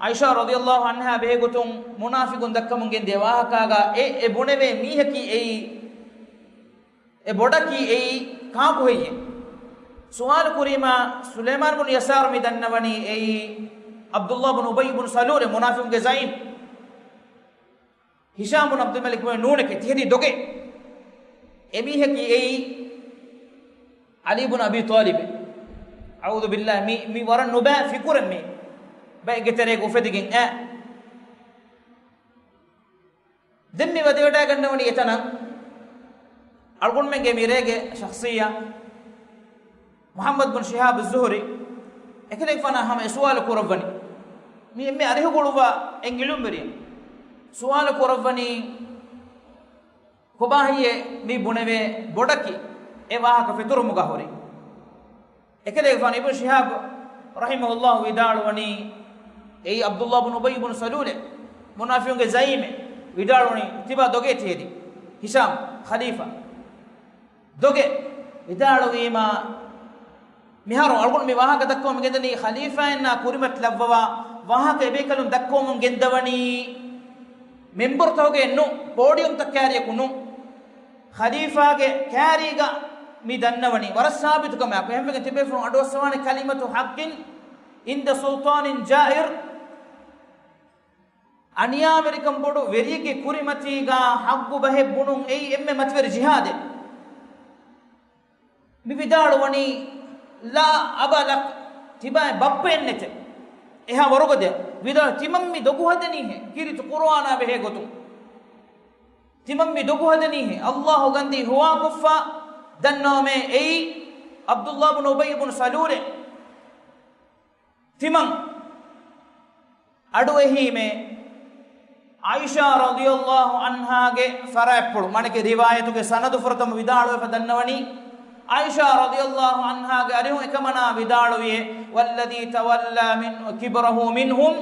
ޢާއިޝާ ރަޟިޔައްލާހު ޢަންހާ ބެހޭގޮތުން މުނާފިޤުން ދައްކަމުން ގެންދިޔަ ވާހަކާގަ އެ، އެ ބުނެވޭ މީހަކީ އެއީ، އެ ބޮޑަކީ އެއީ ކާކު ހެއްޔޭ؟ ސުވާލު ކުރީމާ، ސުލައިމާން ބުން ޔަސާރު މި ދަންނަވަނީ އެއީ ޢަބްދުﷲ ބުން އުބައްޔު ބުން ސަލޫލެއް، މުނާފިޤުންގެ ޒަޢީމް. ހިޝާމް ބުން ޢަބްދުލް މަލިކް ބުނެ ނޫނެކޭ، ތިހެދީ ދޮގެއް. އެމީހަކީ އެއީ ޢަލީ ބުން އަބީ ޠާލިބެއް. އަޢޫޛު ބިﷲ، މި، މި ވަރަށް ނުބައި ފިކުރެއް މި ބައެއްގެ ތެރޭގަ އުފެދިގެން އައި. ދެން މި ވަދެވަޑައިގަންނަވަނީ އެތަނަށް އަޅުގަނޑުމެންގެ މިރޭގެ ޝަޚްޞިއްޔާ މުޙައްމަދު ބުން ޝިހާބު ޒުހުރީ އެކަލޭގެފާނާ ހަމަ އެ ސުވާލު ކުރައްވަނީ. މި އެންމެ އަރިހުގަ އުޅުއްވާ އެއް ޢިލްމުވެރިއެއް ސުވާލު ކުރައްވަނީ، ކޮބާހެއްޔޭ މި ބުނެވޭ ބޮޑަކީ؟ އެ ވާހަކަ ފެތުރުމުގަ ހުރި. އެކަލޭގެފާނު އިބްނު ޝިހާބު ރަޙިމަހުﷲ ވިދާޅުވަނީ، އެއީ ޢަބްދުﷲ ބުން އުބައްޔު ބުން ސަލޫލެއް، މުނާފިޤުންގެ ޒަޢީމެއް، ވިދާޅުވަނީ، ތިބާ ދޮގޭ ތިހެދީ. ހިޝާމް، ޚަލީފާ. ދޮގެއް ވިދާޅުވީމާ، މިހާރު އަޅުގަނޑު މި ވާހަކަ ދައްކަމުން މިގެންދަނީ ޚަލީފާއިންނާ ކުރިމަތިލައްވަވާ ވާހަކަ އެބޭކަލުން ދައްކަމުން ގެންދަވަނީ މެންބަރުތަކުގެ ނޫން، ޕޯޑިއަމްތައް ކައިރިއަކު ނޫން. ޚަލީފާގެ ކައިރީގަ މި ދަންނަވަނީ ވަރަށް ސާބިތުކަމާއެކު. އެހެންވެގެން ތިބޭފުޅުން އަޑުއައްސަވާނެ كلمة حق عند سلطان جائر. އަނިޔާވެރިކަން ބޮޑު ވެރިއެއްގެ ކުރިމަތީގަ ޙައްޤު ބަހެއް ބުނުން އެއީ އެންމެ މަތިވެރި ޖިހާދެއް. މި ވިދާޅުވަނީ، لا أب لك، ތިބާއަށް ބައްޕައެއް ނެތެ. އެހާ ވަރުގަދަ ވިދާޅު، ތިމަން މި ދޮގު ހަދަނީހޭ، ކީރިތި ޤުރުއާނާ ބެހޭ ގޮތުން. ތިމަން މި ދޮގު ހަދަނީހޭ، ﷲ ގަންދީ ހުވާކޮށްފަ ދަންނަވަމޭ، އެއީ ޢަބްދުﷲ ބުން އުބައްޔު ބުން ސަލޫލެއް. ތިމަން އަޑުއެހީމޭ، ޢާއިޝާ ރަޟިޔަﷲ ޢަންހާގެ ފަރާތްޕުޅު، މާނައަކީ ރިވާޔަތުގެ ސަނަދު ފުރަތަމަ ވިދާޅުވެފަ ދަންނަވަނީ، ޢާއިޝާ ރަޟިޔަﷲ ޢަންހާގެ އަރިހުން އެކަމަނާ ވިދާޅުވިއޭ، والذي تولى من كبره منهم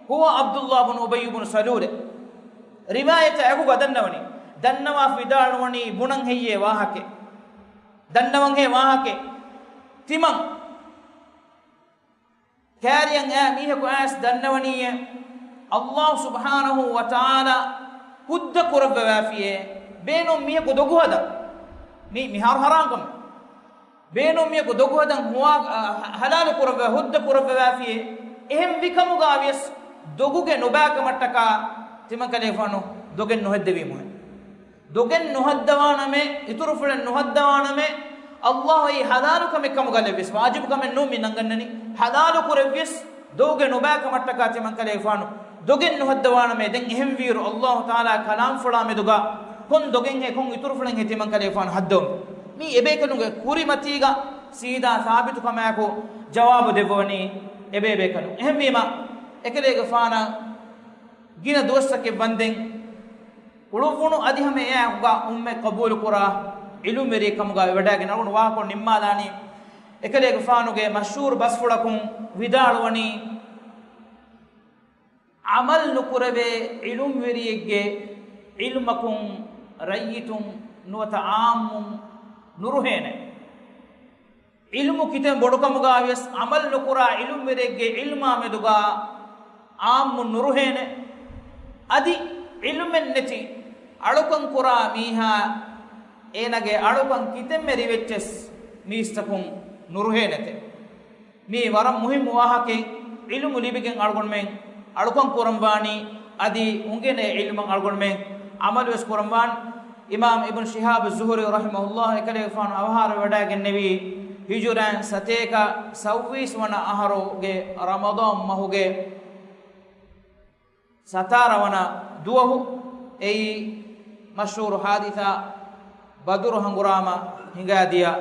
هو عبد الله بن أبي بن سلول. ރިވާޔަތަށް އެކުގަ ދަންނަވަނީ، ދަންނަވާފަ ވިދާޅުވަނީ ބުނަން ހެއްޔޭ ވާހަކައެއް؟ ދަންނަވަން ހޭ ވާހަކައެއް؟ ތިމަން ކައިރިއަށް އައި މީހަކު އައިސް ދަންނަވަނީއޭ، ﷲ ސުބްޙާނަހޫ ވަތަޢާލާ ހުއްދަ ކުރައްވަވާފިއޭ، ބޭނުން މީހަކު ދޮގު ހަދަން. މީ މިހާރު ޙަރާން ކަމެއް. ބޭނުން މީހަކު ދޮގު ހަދަން ހުވާ، އަ، ޙަ-، ޙަލާލު ކުރައްވަ، ހުއްދަ ކުރައްވަވާފިއޭ. އެހެން ވިކަމުގަ ވިޔަސް ދޮގުގެ ނުބައިކަމަށްޓަކާ ތިމަންކަލޭގެފާނު ދޮގެއް ނުހައްދެވީމުހޭ. ދޮގެއް ނުހައްދަވާނަމޭ، އިތުރުފުޅެއް ނުހައްދަވާނަމޭ، ﷲ އެއީ ޙަލާލު ކަމެއް ކަމުގަ ލެއްވިޔަސް، ވާޖިބު ކަމެއް ނޫން މި ނަންގަންނަނީ، ޙަލާލު ކުރެއްވިޔަސް، ދޮގެއް ނުބައިކަމަށްޓަކާ ތިމަންކަލޭގެފާނު ދޮގެއް ނުހައްދަވާނަމޭ. ދެން އެހެންވީއިރު، ﷲ ތަޢާލާ ކަލާމްފުޅާ މެދުގަ ކޮން ދޮގެއްހޭ، ކޮން އިތުރުފުޅެއްހޭ ތިމަންކަލޭގެފާނު ހައްދަވަން؟ މީ އެބޭކަލުންގެ ކުރިމަތީގަ ސީދާ ސާބިތުކަމާއެކު ޖަވާބު ދެއްވަވަނީ. އެބޭބޭކަލުން. އެހެންވީމަ، އެކަލޭގެފާނަށް ގިނަ ދުވަސްތަކެއް ވަންދެން އުޅުއްވުނު އަދި ހަމަ އެއާއެކުގަ އުއްމަތް ޤަބޫލުކުރާ ޢިލްމުވެރިއެއް ކަމުގަ ވެވަޑައިގެން އަޅުގަނޑު ވާހަކަ ނިންމާލާނީ. އެކަލޭގެފާނުގެ މަޝްހޫރު ބަސްފުޅަކުން ވިދާޅުވަނީ، ޢަމަލު ނުކުރެވޭ ޢިލްމުވެރިއެއްގެ ޢިލްމަކުން ރައްޔިތުން ނުވަތަ ޢާއްމުން ނުރުހޭނެ. ޢިލްމު ކިތަން ބޮޑުކަމުގައިވިޔަސް، ޢަމަލު ނުކުރާ ޢިލްމުވެރިއެއްގެ ޢިލްމާ މެދުގަ ޢާއްމުން ނުރުހޭނެ. އަދި ޢިލްމެއް ނެތި އަޅުކަން ކުރާ މީހާ އޭނާގެ އަޅުކަން ކިތަންމެ ރިވެއްޗެސް މީސްތަކުން ނުރުހޭނެތެ. މީ ވަރަށް މުހިއްމު ވާހަކައެއް. ޢިލްމު ލިބިގެން އަޅުގަނޑުމެން އަޅުކަން ކުރަންވާނީ، އަދި އުނގެނޭ ޢިލްމަށް އަޅުގަނޑުމެން ޢަމަލުވެސް ކުރަންވާން. އިމާމް އިބްނު ޝިހާބު ޒުހުރީ ރަޙިމަހުﷲ އެކަލޭގެފާނު އަވަހާރަވެވަޑައިގެންނެވީ، ހިޖުރައިން ސަތޭކަ ސައްވީސް ވަނަ އަހަރުގެ ރަމަޟާން މަހުގެ ސަތާރަ ވަނަ ދުވަހު. އެއީ މަޝްހޫރު ޙާދިސާ ބަދުރު ހަނގުރާމަ ހިނގާދިޔަ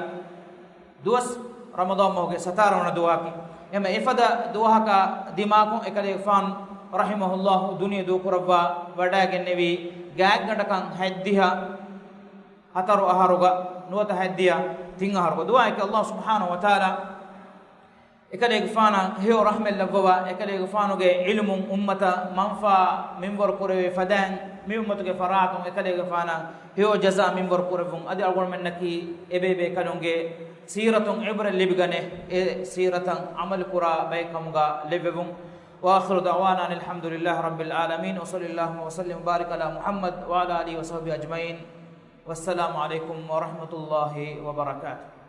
ދުވަސް، ރަމަޟާން މަހުގެ ސަތާރަ ވަނަ ދުވަހަކީ. އެހެން އެފަދަ ދުވަހަކާ ދިމާކޮށް، އެކަލޭގެފާނު ރަޙިމަހުﷲ ދުނިޔެ ދޫކުރައްވާ ވަޑައިގެންނެވީ ގާތްގަނޑަކަށް ހަތްދިހަ ހަތަރު އަހަރުގަ ނުވަތަ ހަތްދިހަ ތިން އަހަރުގަ. ދުޢާއެކޭ، ﷲ ސުބްޙާނަހޫ ވަތަޢާލާ އެކަލޭގެފާނަށް ހެޔޮ ރަޙްމަތް ލައްވަވާ، އެކަލޭގެފާނުގެ ޢިލްމުން އުއްމަތަށް މަންފާ މިންވަރު ކުރެވޭ ފަދައިން، މި އުއްމަތުގެ ފަރާތުން އެކަލޭގެފާނަށް ހެޔޮ ޖަޒާ މިންވަރު ކުރެއްވުން. އަދި އަޅުގަނޑުމެންނަކީ އެބޭބޭކަލުންގެ ސީރަތުން ޢިބްރަތް ލިބިގަނެ، އެ ސީރަތަށް ޢަމަލު ކުރާ ބައެއް ކަމުގަ ލެއްވެވުން. وآخر دعوانا أن الحمد لله رب العالمين، وصلى اللهم وسلم وبارك على محمد وعلى آله وصحبه أجمعين. والسلام عليكم ورحمة الله وبركاته.